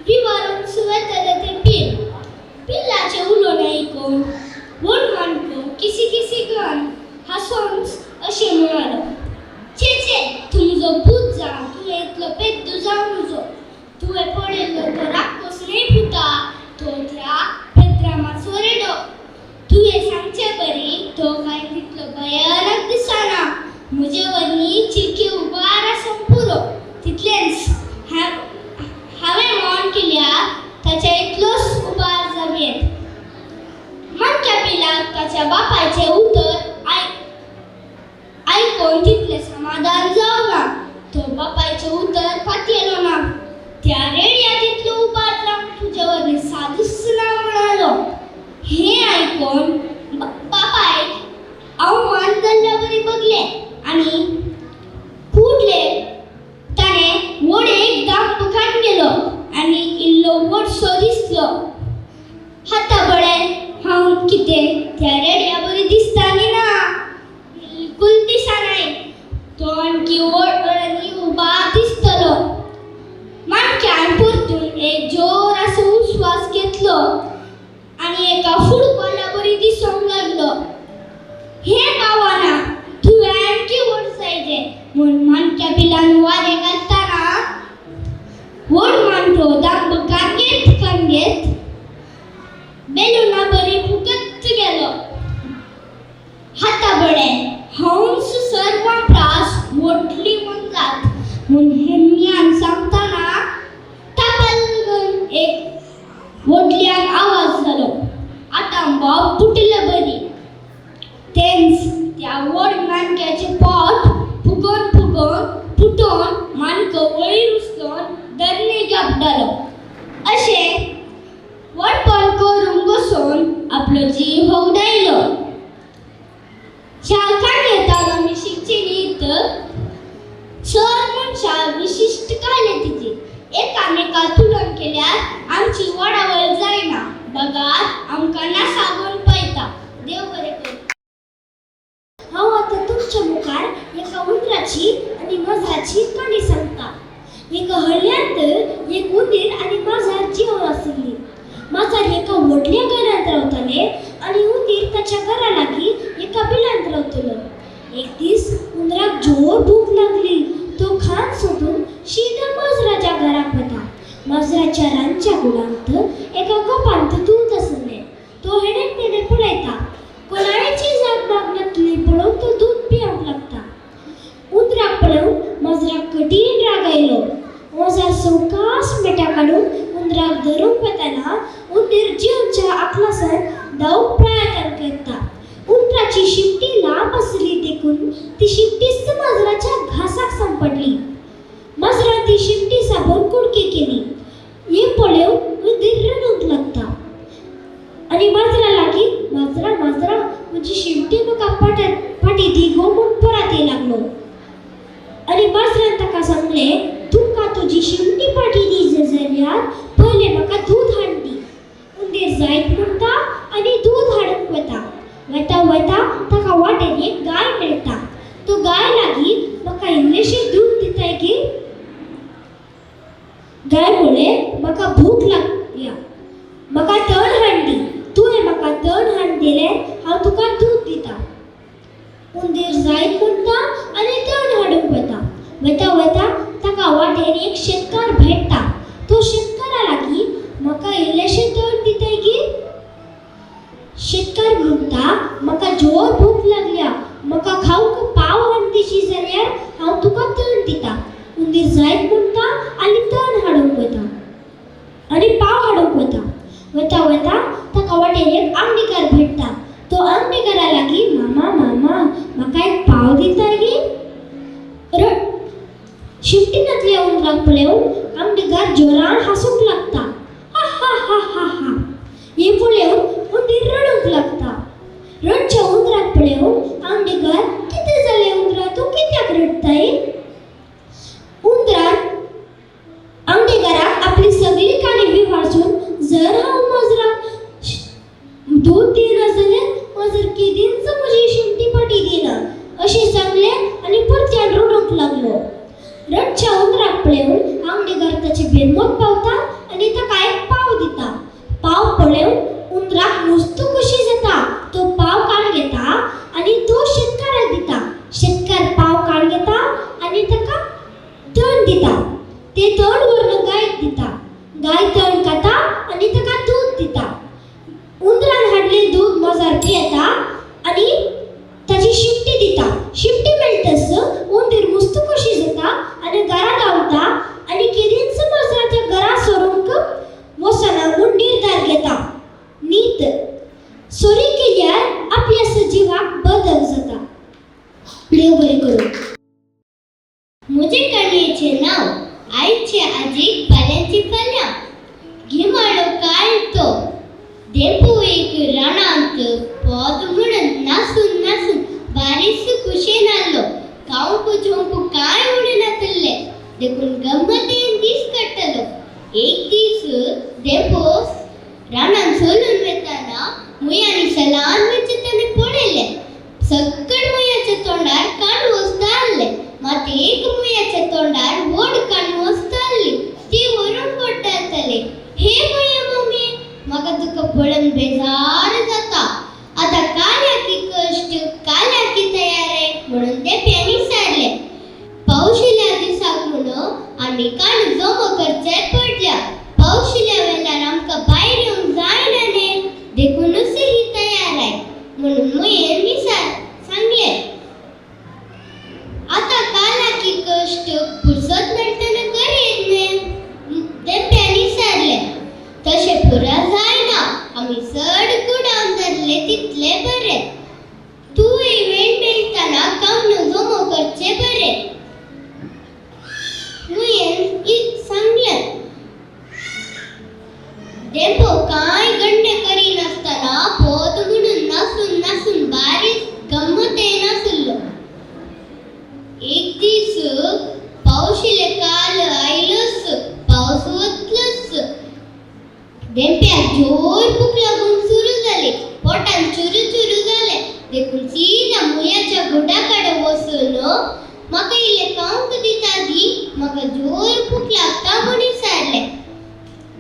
विवरून सुवेतालें तें पील. पिल्लाचें उलोवणें आयकून व्हड माणको किसी किसी करून हांसून अशें म्हणालो, छे छे, तूं म्हजो पूत जावन तुवें इतलो पेद्दू जावं नजो. तुवें पळयल्लो तो राक्षस न्हय पुता, तो त्या पेद्रामाचो रेडो. तुवें सांगचे बरी तो कांय तितलो भयानक दिसना. म्हजे वरवीं चिरकी उबार आसूंक पुरो. तितलेंच हांवें मौन केल्यार ताच्या इतलोच उबार जावं येत. माणक्या पिलाक ताच्या बापायचें उतर आयकून तितलें समाधान जावं ना. तो बापायचें उतर पातयेलो ना. त्या रेड्या तितलो उबार जावंक तुजे वरवीं सादूच ना म्हणालो. हें आयकून बापायक अवमान जाल्ल्या बरी बगलें आनी कुडले ताणें व्हड एक दांब गेलो आनी इल्लो व्हडसो दिसलो. आतां बरें, हांव कितें त्या रेड्या बरी दिसता न्ही ना, बिलकूल दिसनाय. तो आणखी व्हड आनी उबार दिसतलो. माणक्यान परतून एक जोराचो उस्वास घेतलो आनी एका फुटबॉला बरी दिसूंक लागलो. हें पावना, तुवें आणखी व्हड जायजे म्हूण माणक्या पिलान वारें घालतना व्हड माणको दांब कांगेत कांगेत बेलुना बरी फुगत गेलो. हाता बरें, हांवूच सर्वां प्रास व्हडली मोनजात म्हूण हेम्यान सांगतना टापल एक व्हडल्यान आवाज जालो. आतां बाब फुटिल्ले बरी. तेंच त्या व्हड माणक्याचें पोट फुगोवन फुगोवन फुटोवन माणको वयर उचलून धरणीक आपटालो. अशें व्हडपण करूंक बसून आपलो जीव होगडायलो. ह्या काणयेंत आमी शिकची न्ही तर चड मनशां विशिश्ट कालेतीची एकामेका तुलन केल्यार आमची वाडावळ जायना, बगार आमकां नासागून पळयता. देव बरें करूं. हांव आतां तुमच्या मुखार एका उंदराची आनी माजराची काणी सांगता. एका हळ्यांत एक उंदीर आनी माजर जिवन आशिल्ली. माजर एका व्हडल्या घरांत रावताले आनी उंदीर ताच्या घरा लागीं एका बिलांत रावतलो. एक दीस उंदराक जोर भूक लागली. तो खाण सोदून शिदा माजराच्या घराक वता. माजराच्या रांदच्या कुडांत एका कोपांत दूद आसलें. तो हेणें तेणें पळयता. कोणायची जाग मागनातली पळोवन तो दूद पिवंक लागता. उंदराक पळोवन माजराक कठीण राग आयलो. माजर सवकास मेटां काडून उंदराक धरूंक वतना उंदीर जिवच्या आकलासान धांवूंक प्रयत्न करता. उंदराची शिपटी लांब आसली देखून ती शिपटीच माजराच्या घासाक सांपडली. माजरान ती शिपटी साबून कुडके केली. हें पळोवन उंदीर रडूंक लागता आनी माजरा लागीं, माजरा माजरा, म्हजी शिमटी म्हाका पाटी दी गो म्हूण परत येय लागलो. आनी माजरान ताका सांगलें, तुका तुजी शिमटी पाटी दी जाल्यार पयलें म्हाका दूद हाडून दी. उंदीर जायत म्हणटा आनी दूद हाडूंक वता. वता वता ताका वाटेर एक गाय मेळटा. तो गाय लागीं, म्हाका इल्लेशें दूद दिताय गे? गाय म्हळें, म्हाका भूक लागल्या, म्हाका तण हाडून दी. तुवें म्हाका तण हाडून दिल्यार हांव तुका दूद दिता. उंदीर जायत म्हणटा आनी तण हाडूंक वता. वता वता ताका वाटेर एक शेतकार भेट्टा. तो शेतकारा लागीं, म्हाका इल्लेशें तण दिताय गे? शेतकार म्हणटा, म्हाका जोर भूक लागल्या, म्हाका खावंक पाव हाडून दिशी जाल्यार हांव तुका तण दिता. उंदीर जायत म्हणटा आनी तण हाडूंक वता आनी पाव हाडूंक वता. वता वता ताका वाटेर एक आंगडीकार भेट्टा. तो आंगडीकारा लागीं, मामा मामा, म्हाका एक पाव दिता गे? शिमटीनातल्या उंदराक पळोवन आंगडीकार जोरान हांसूंक लागता, हा हा हा हा हा. हें पळोवन उंदीर रडूंक लागता. रडच्या उंदराक पळोवन आंगडीकार, कितें जालें उंदरा, तूं कित्याक रडटाय? उंदरान आंगडीकाराक आपली सगळी काणी विवारसून, जर हांव माजराक दूद दिना जाल्यार माजर केदींच म्हजी शिमटी पाटी दिना, अशें सांगलें आनी परत्यान रडूंक लागलो. रडच्या उंदराक पळोवन आंगडीकार ताचे बेरमोत पावता आनी ताका एक पाव दिता. पाव पळोवन उंदराक नुस्तो खुशी जाता. तो पाव काडून घेता आनी तो शेतकाराक दिता. शेतकार पाव काडून घेता आनी ताका तण दिता. ते तण व्हरून गायक दिता. गाय तण खाता आनी ताका दूद दिता. उंदरान हाडलें दूद माजर पियेता आनी ताची शिपटी दिता. शिपटी मेळटस उंदीर मुस्त खोशी जाता आनी घरा धांवता आनी केदींच माजराच्या घरा सरूंक वचना म्हूण निर्धार घेता. नीत सोरी केल्यार आपल्या सजीवाक बदल जाता. देव बरें करूं. म्हजे काणयेचें नांव आयचे आजीक फाल्यांची फाल्यां. गिमाळो काळ तो. धेंपो एक रानांत पोद म्हणून नासून नासून बारीस खुशेन आसलो. खावंक जेवंक कांय उणें नासलें देखून गम्मतेन दीस काडटालो. एक दीस धेंपो रानांत चलून वतना मुयांनी सलान वचें ताणें पळयलें. सगळ मुयाच्या तोंडार काणवस आसलें, मात एक मुयाच्या तोंडार व्हड काणवस आसली. ती व्हरून पडटाले. हे मुया मम्मी, म्हाका तुका पळोवन बेजार जाता. आतां काल्याकी कश्ट काल्याकी तयार म्हणून धेंप्यान विचारलें. पावस येयल्या दिसाक म्हणून आमी काण जमो करचे पडल्या. पावस येयल्या वेल्यार आमकां भायर येवंक जायना न्ही, देखूनच ही तयार म्हणून मुयेन विचार सांगलें. आतां कालाकी कश्ट फुरसत मेळटना करयेत न्ही? धेंप्यान विचारलें. तशें पुरा जायना, आमी चड गुडावन धरले तितले बरें. तूंय वेळ मेळटना काम जमो करचें बरें, मुयेन सांगलें. धेंपो कांय गण्य करिनासतना पोत म्हणून नासून नासून बारीक गम्मत येनासलो. एक दीस पावस येयले काल आयलोच, पावस वतलोच. धेंप्याक जोर भूक लागून सुरू जाली. पोटान चुरू चुरू जालें देखून सीधा मुयाच्या घुडा कडेन वचून, म्हाका इल्लें खावंक दिता दी, म्हाका जोर भूक लागता म्हूण विचारलें.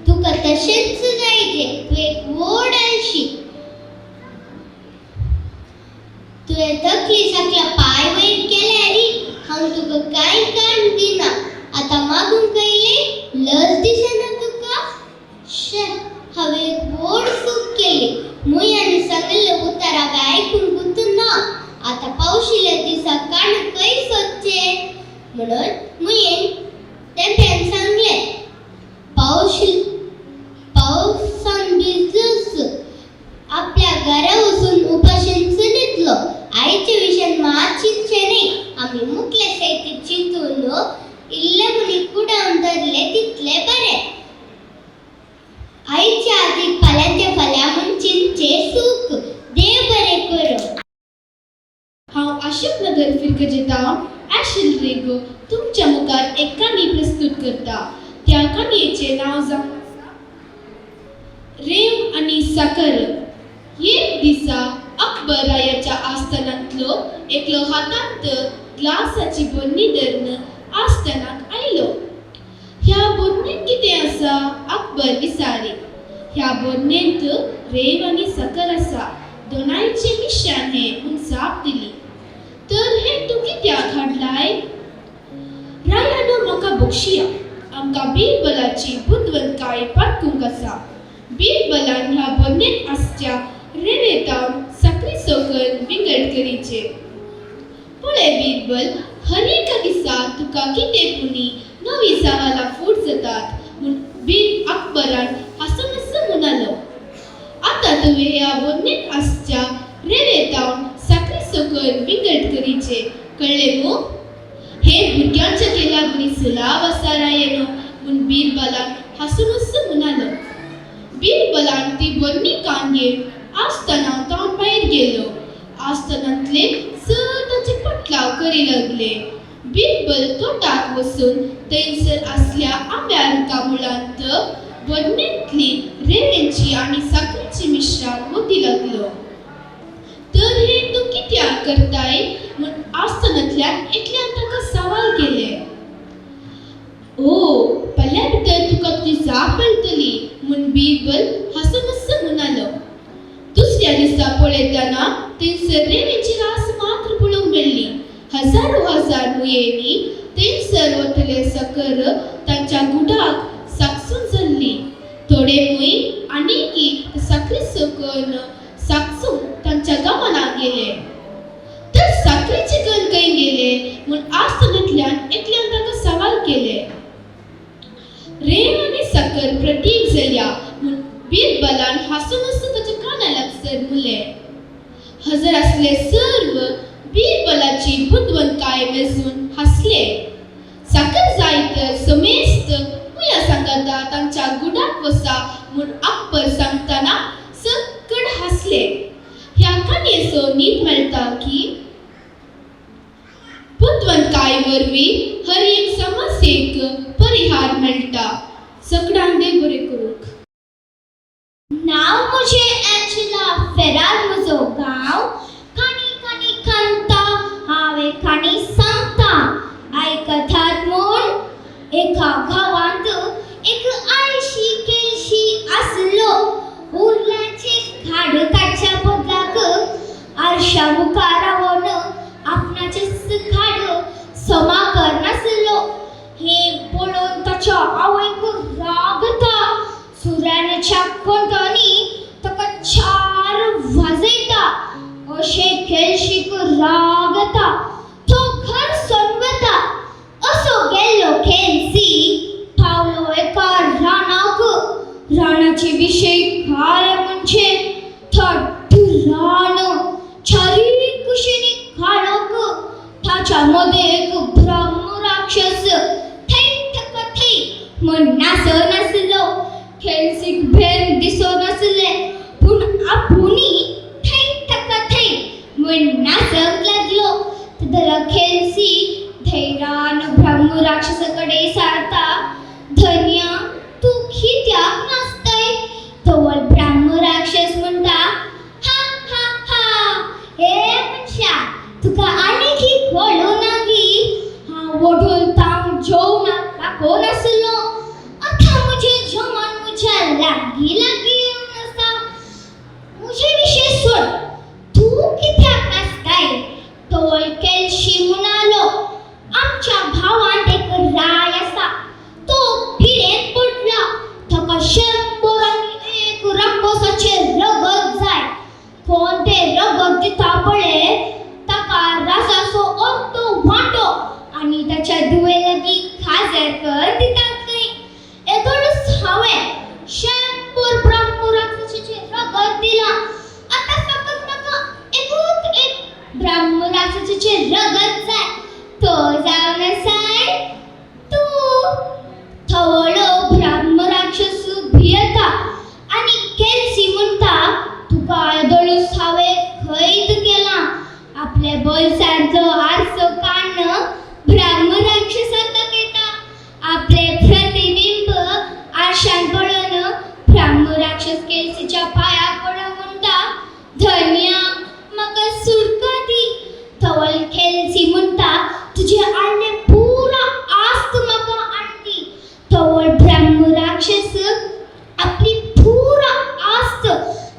तुका तशेंच जायजे, तूं एक व्हड आळशी. तुवें तकली सकला पांय वयर केल्यार हांव तुका कांय काण दिना. आतां मागूंक येयलें, लज दिसना. करता. त्या काणयेचें नांव जावन आसा रेंव आनी साकर. एक दिसा अकबर रायाच्या आस्थानांतलो एकलो हातांत ग्लासाची बन्नी धरून आस्थानाक आयलो. ह्या बोन्नेंत कितें आसा? अकबर विचारी. ह्या बोन्नेंत रेंव आनी साकर आसा, दोनांयचें मिश्रण हें, म्हूण जाप दिली. तर हें तूं कित्याक हाडलाय? रायानो, म्हाका बक्षिया. आमकां बिरबलाची बुदवंतकाय पारखूंक आसा. बिरबलान ह्या बोन्नेंत आसच्या रेंवेतावन साकरी सकयल विंगड करीचे. पळय बिरबल, हर एका दिसा तुका कितें पुणी नवी सवालां फूट जातात, म्हूण बीर अकबरान हांसून हांसून म्हणालो. आतां तुवें ह्या बोन्नेंत आसच्या रेंवेतावन साकरी सकयल विंगड करीचे, कळ्ळें मू? हे भुरग्यांच्या केला बरी सुलाव आसा रायेनो, म्हूण बिरबलान हांसून हांसून म्हणालो. बिरबलान ती बन्नी कान घेवन आसतना तावन भायर गेलो. आसतनांतले सर ताचे पटलाव करी लागले. बिरबल तोटाक वचून थंयसर आसल्या आंब्या रुखा मुळांत बन्नेंतली रेंवेची आनी साकरीची मिश्रण वती लागलो. तर हें तूं कित्याक करताय, म्हूण आसतनांतल्यान एकल्यान ताका सवाल केलें. ओ, पल्या भितर तुका तुजी जाप मेळटली, म्हूण बिरबल हांसून हांसून म्हणालो. दुसऱ्या दिसा पळयतना थंयसर रेंवेची रास मात्र पळोवंक मेळ्ळी. हजारो हजार मुयेंनी थंयसर वतले साकर तांच्या गुडाक साकसून जाल्ली. थोडे मूय आनीकी साकरी सकयल साकसून तांच्या गमनाक गेले. तर साकरीचे कण खंय गेले, म्हूण आसतनांतल्यान एकल्यान ताका सवाल केले. रेंव आनी साकर प्रतीक जाल्या, म्हूण बिरबलान हांसून हांसून ताच्या काना लागसर म्हणलें. हजर आसले सर्व बिरबलाची बुदवंतकाय मेजून हांसले. साकर जाय तर समेस्त मुया सांगाता तांच्या गुडाक वसा, म्हूण अकबर सांगतना सकड हांसले. ह्या काणयेचो नीत मेळटा की बुदवंतकाय वरवीं हर एक समस्येक परिहार मेळटा. सगळ्यांक देव बरें करूंक. नांव म्हजें एंजेला फेरार, म्हजो गांव. काणी काणी कांता, हांव एक काणी सांगता, आयकतात म्हूण. एका गांवांत एक आळशी केळशी आसलो. उरल्याचे खाड काडच्या बदलाक आरशा मुखार रावन आपणाचें खाड समा करनासलो. हें पळोवन ताच्या आवयक राग येता. सुराण्याच्या कंठांनी ताका चार वाजयता. अशें केळशीक राग येता, तो घर सोडून वता. असो गेल्लो केलसी पावलो एका रानाक. रानाचे विशय काय म्हणजे थट्ट रान, चारी कुशींनी काळोख. ताच्या मदें एक ब्रह्म राक्षस थंय ताका थंय म्हण नासनासलो. केलसीक भेन दिसनासलें, पूण आपुणी थंय ताका थंय म्हण नाचंक लागलो. तेदला केलसी धैर्यान ब्रह्म राक्षसा कडेन सांगता, धन्या, तूं कित्याक नाचताय? तवळ ब्रह्म राक्षस म्हणटा, हा हा हा, हे मनशा, तुका आनीक कळूं ना गी? हांव वडोल तावन जेवणाक दाखोवन आसलो. आतां म्हजें जेवण म्हज्या लागीं लागीं येवन आसा. म्हजे विशय सोड, तूं कित्याक नाचताय? तवळ केलशी म्हणालो, आमच्या गांवांत एक राय आसा, तो पिडेंत पडला. ताका 101 राक्षसाचें रगत जाय. कोण तें रगत दिता पळय, ताका राजाचो अर्दो वांटो आनी ताच्या धुवे लागीं खाजर कर दितात खंय. येदोळूच हांवें 100 ब्रह्म राक्षसाचें रगत दिलां. आतां फकत म्हाका एकूच एक ब्रह्म राक्षसाचें रगत जाय, तो जावन आसाय तूं. थवळो ब्रह्म राक्षस भियेता आनी केलसी म्हणटा, तुका येदोळूच हांवें खैद केलां. आपल्या बोल्सांतलो आरसो काडून ब्रह्म राक्षसाक दाखयता. आपले ब्रह्मराक्षस आपली पुरा आस्त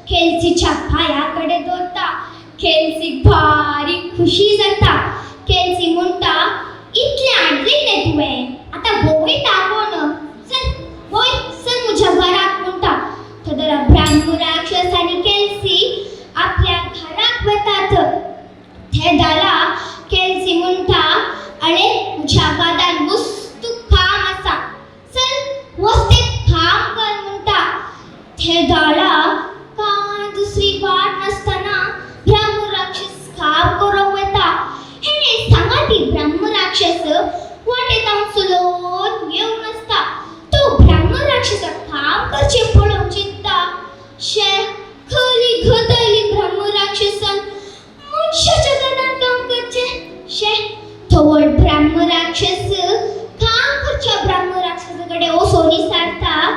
केलसीच्या पांया कडेन दवरता. केलसीक भारी खुशी जाता. केलसी म्हणटा, इतलें हाडलें तुवें, आतां वयता कोण, चल वय, चल म्हज्या घराक म्हणटा. तो ब्राह्म राक्षस आनी केलसी आपल्या घराक वतात. ते दाला केलसी म्हणटा, अळे म्हज्या गादान वस्तू काम आसा, चल वच तें काम कर म्हणटा. ते दाला कांय दुसरी वाट नासतना ब्राह्म राक्षस काम करूंक वता. हेणे सांगा ती ब्राह्म राक्षस वाटेत चलोवन येवन आसता. तो ब्राह्म राक्षसाक काम करचें पळोवंक चिंता, शे खरी गत आयली ब्राह्म राक्षसान, मनशाच्या गदान काम करचें. शे थवळ ब्राह्म राक्षस काम करच्या ब्राह्म राक्षसा कडेन वचोन विचारता,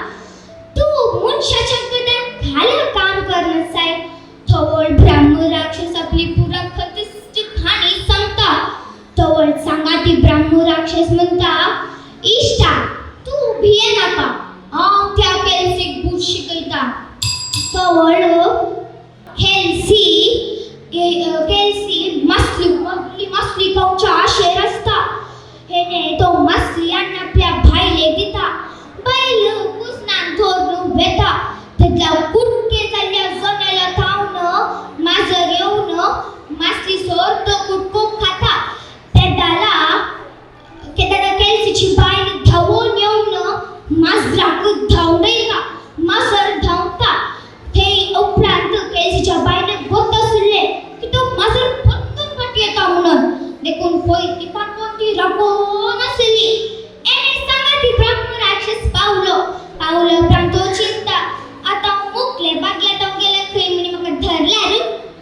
तूं मनशाच्या गदान घाल्या काम करनासाय. थवळ ब्राह्म राक्षस आपली पुरा खतिश्ट काणी सांगता. तवळ सांगाती ब्राह्म राक्षस म्हणटा, इश्टा तूं भिये नाका, हांव त्या केलसीक बूट शिकयता. तवळ केलसी केलसी मासली व्हडली मासली खावच्या आशेर आसता. हेणे तो मासली आनी आपल्या बायलेक दिता. बायल कुसनान धरून वेता. तेतल्या कुटके जाल्ल्या जनेला थावन माजर येवन मासली सर तो कुटको खाता. तेदाला केदाला केलसीची बायल धांवून येवन माजराक धांवडयता. माजर धांवता. ते उपरांत केलसीच्या बायलेक गोत आशिल्लें की तो माजर परतून फाटी येता म्हणून, देखून पळय तिका ती राखून आशिल्ली. एने सांगा ती ब्राह्म राक्षस पावलो. पावलो उपरांत तो चिंता, आतां हांव मुकले बागल्या हांव गेले खंय म्हणी म्हाका धरल्यार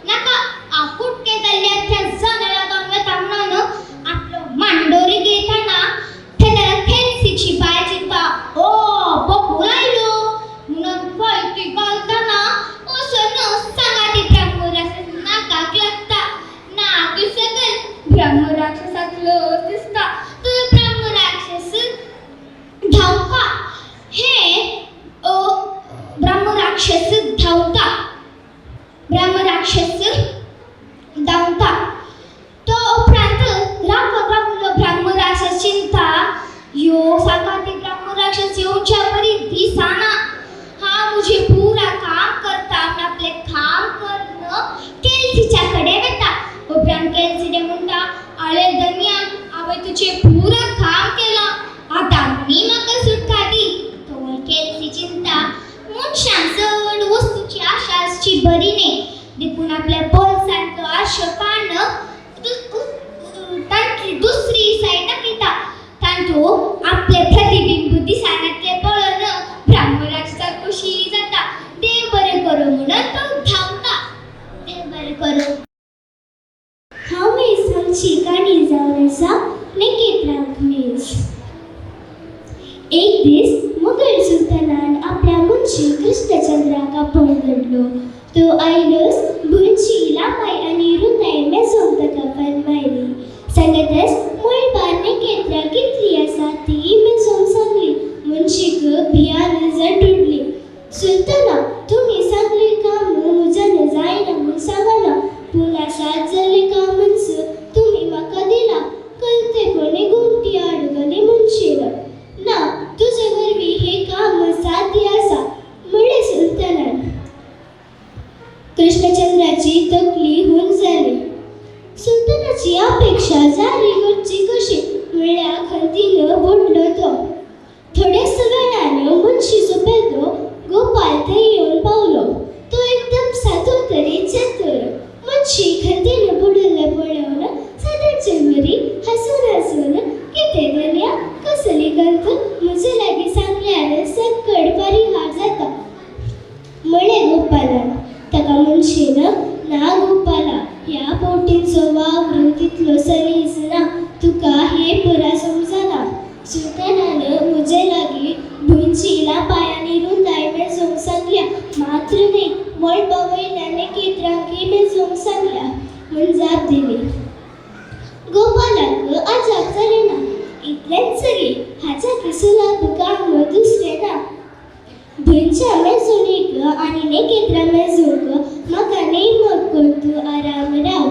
नाका, हांव कुटके जाल्ल्या त्या जनेला जावन वता म्हणून आपलो मांडोरी घेताना ते केलसीची बायल चिंता, ओ बकुल आयलो म्हणून फळती घालतना असो सांगा ती ब्राह्म राक्षस नाकाक लागता. नाक सकल ब्राह्म राक्षसाक लज दिसता. तो ब्राह्म राक्षस धांवता. हे ब्राह्म राक्षस धांवता. ब्राह्म राक्षस धांवता. तो उपरांत राखून राखून ब्राह्म राक्षस चिंता, यो सांगा ती ब्राह्म राक्षस येवच्या परी दिसाना, हा मुझे पुरा काम करता म्हण आपलें काम करून केलसीच्या कडेन वता. उपरांत केलसी म्हणटा, आळे धनया, हांवें तुजें पुरा काम केलां, आतां मी म्हाका सुटका दी. तो केलसी चिंता, मनशान चड वस्तूची आशा आसची बरी न्ही, देखून आपल्या बोल्सांतलो आरशो काडून तांतली दुसरी सायड दाखयता. तांतू आपलें प्रतिबिंब दिसनातलें पळोवन ब्राह्म राक्षसाक खोशी जाता. देव बरें करूं म्हणून तो धांवता. देव बरें करूं. हांव सांगची काणी जावन आसा नेकेत्रांक मेज. एक दीस मुगल सुलतानान आपल्या मुंशी कृष्णचंद्राक आपोवन धाडलो. तो आयलोच भुंयची लांबाय आनी रुंदाय मेजोवंक ताका फर्मायली. सांगतच मळबार नेकेत्रां कितलीं आसा ती मेजोवंक सांगली. मुंशीक भियान नजर उडली. सुलताना, तुमी सांगलें काम म्हज्यान जायना म्हूण सांगना, पूण आसात जाल्लें कामच तुमी म्हाका दिलां. कळतेपणी गोमटी आड घाली मुंशीन. ना, तुजे वरवीं हें काम साध्य आसा, म्हळें सुलतानान. कृष्णचंद्राची तकली हून जाली. सुलतानाची अपेक्षा जारी करची कशी म्हळ्या खंतीन बुडलो तो. थोड्याच वेळान मुंशीचो पेदो गोपाल थंय येवन पावलो. तो एकदम सादो तरी चतुर. मुंशी खंतीन बुडल्लें पळोवन सदांचे वरी हांसून हांसून, कितें धनया, कसली खंत, म्हजे लागीं सांगल्यार सकड परिहार जाता, म्हळें गोपालान. ताका मुंशीन, ना गोपाला, ह्या बोटींचो वावर तितलो सलीस ना, तुका हें पुरा समजना. सुलतानान म्हजे लागीं भुंयची लांबाय आनी रुंदाय मेजोवंक सांगल्या मात्र न्ही, मळबा वयल्या नेकेत्रांकय मेजोवंक सांगल्या, म्हूण जाप दिली. गोपालाक अजाप जालें ना. इतलेंच सगळें, हाच्या सुलभ काम दुसरें ना. भुंयच्या मेजणीक आनी नेकेत्रां मेजूंक म्हाका नेमक करून तूं आराम राव.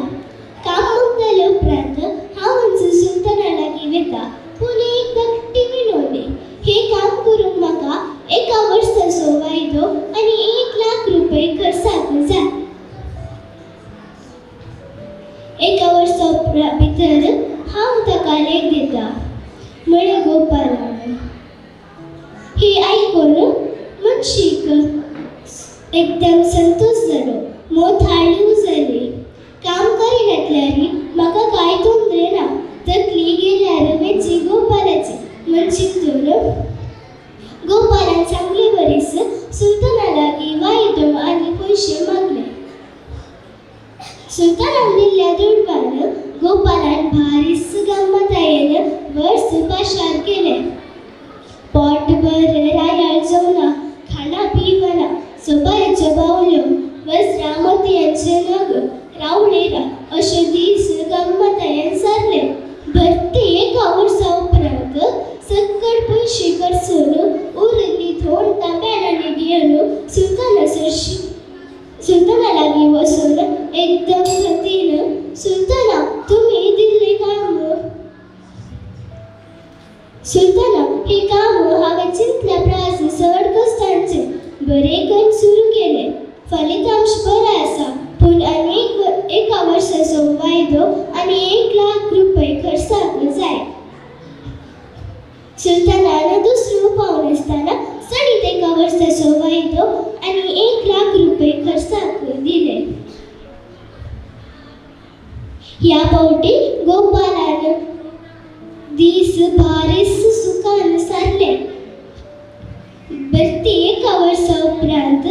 काम मुगतले उपरांत हांव अंजू सुलताना लागीं वता, पूण एक धाकटी विनवणी. हें काम करूंक म्हाका एका वर्साचो वायदो आनी 1 लाख रुपये खर्चाक जाय. एका वर्सा भितर हांव ताका लेख दिता, म्हळें गोपालान. हें आयकून मुन्शीक एकदम संतोश जालो. मोत हाळू जाली. काम करिनातल्यार म्हाका कांय तोंदरे ना, तकली गेल्यार वेची गोपालाची म्हण चिंतून गोपालान सांगले वरीस सुलताना लागीं वायदो आनी पयशे मागले. सुलतानान दिल्ल्या दुडवान गोपालान भारीस गम्मतायेन वर्स पाशार केलें. पोटभर रायाळ जेवणां, खाणां पिवणां, सोबायेच्यो बावल्यो, वज्रां मोतयांचे नग, रावळेरां अशे दीस गम्मतायेन सारले. भरती एका वर्सा उपरांत सक्कड पयशे खर्चून उरिल्ली दोन तांब्या नाणी घेवन सुलताना सरशी सुलताना लागीं वचून एकदम खतीन, "सुलताना, तुमी दिल्लें काम, सुलताना, हें काम हांवें चिंतल्या प्रास चड कश्टांचें बरें करून सुरू केलें. फलितांश बरें आसा, पूण आनी एका वर्साचो वायदो आनी 1 लाख रुपये खर्चाक जाय." सुलतानान दुसरो उपाव नासतना सडीत एका वर्साचो वायदो आनी 1 लाख रुपये खर्चाक दिले. ह्या फावटी गोपालान दीस भारीस सुखान सारले. भरती एका वर्सा उपरांत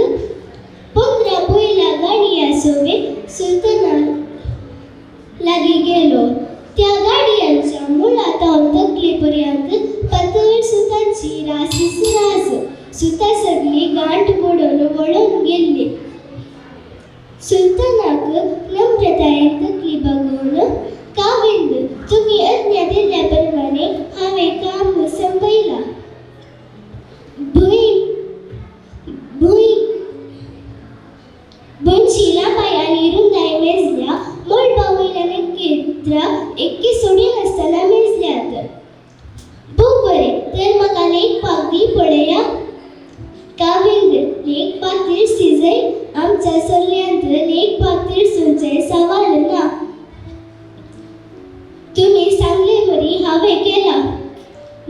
15 बैलां गाडयां सवें सुलताना लागीं गेलो. त्या गाडयांच्या मुळा थावन तकले पर्यंत पातळ सुतांची रासच रास. सुतां सगळीं गांठ पडून वळून गेल्ली. सुलतानाक नम्रतायेन तकली बागोवन, "खाविंद, तुमी आज्ञा दिल्ल्या प्रमाणे हांवें काम संपयलां. भूंय भूंय भुंयची लांबाय आनी रुंदाय मेजल्या. मळबा वयल्या नखेत्रां एक्की सोडिनासतना मेजल्यात." "भोव बरें, तर म्हाका लेखपाक दी पळया." "खाविंद, लेखपाक तिळसी जाय. आमच्या सल्ल्यांत लेखपाक तिळसूंचें सवाल ना. तुमी सांगले वरी हांवें केलां.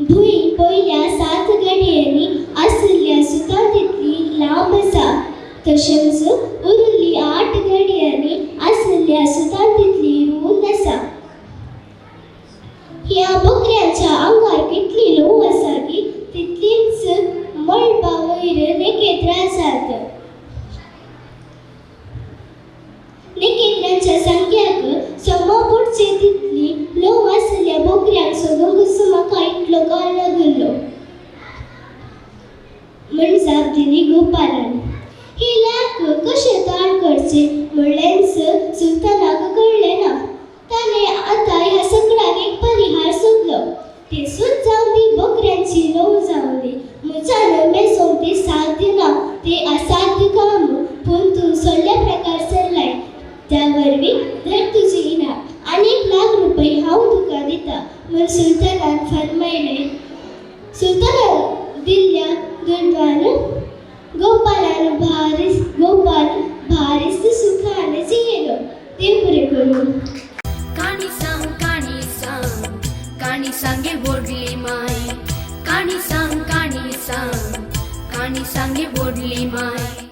भूंय पयल्या सात गाडयांनी आशिल्ल्या सुतां तितली लांब आसा, तशेंच उरिल्ली आठ गाडयांनी आशिल्ल्या सुतां तितली रूंद आसा. ह्या बोकऱ्यांच्या आंगार कितली लोव आसा की तितलीच मळबा वयर नखेत्रां आसात. नखेत्रांच्या संख्याक समा पडचे तितली लोव आशिल्ल्या बोकऱ्यांक सोदूंकच म्हाका इतलो काळ लागलो," म्हण जाप दिली गोपालान. ही लेक कशें तयार करचें म्हणलेंच सुलतानाक कळ्ळें ना. ताणें आतां ह्या सगळ्याक एक परिहार सोदलो. "तें सूत जावं दी, बोकऱ्यांची लोव जावं दी, म्हज्यान मेजोवंक तें साध्य ना. तें असाध्य काम. पूण तूं सगळे प्रकार चल्लाय त्या वरवीं धर तुजें इनाम आनी 1 लाख रुपये हांव तुका दिता," म्हूण सुलतानान फरमायलें. सुलतानान दिल्ल्या दुडवान गोपाल भारीस सुखान जियेलो. देव बरें करूं. काणी सांग, काणी सांग, काणी सांगे व्हडली माय. काणी सांग, काणी सांग, काणी सांगे व्हडली माय.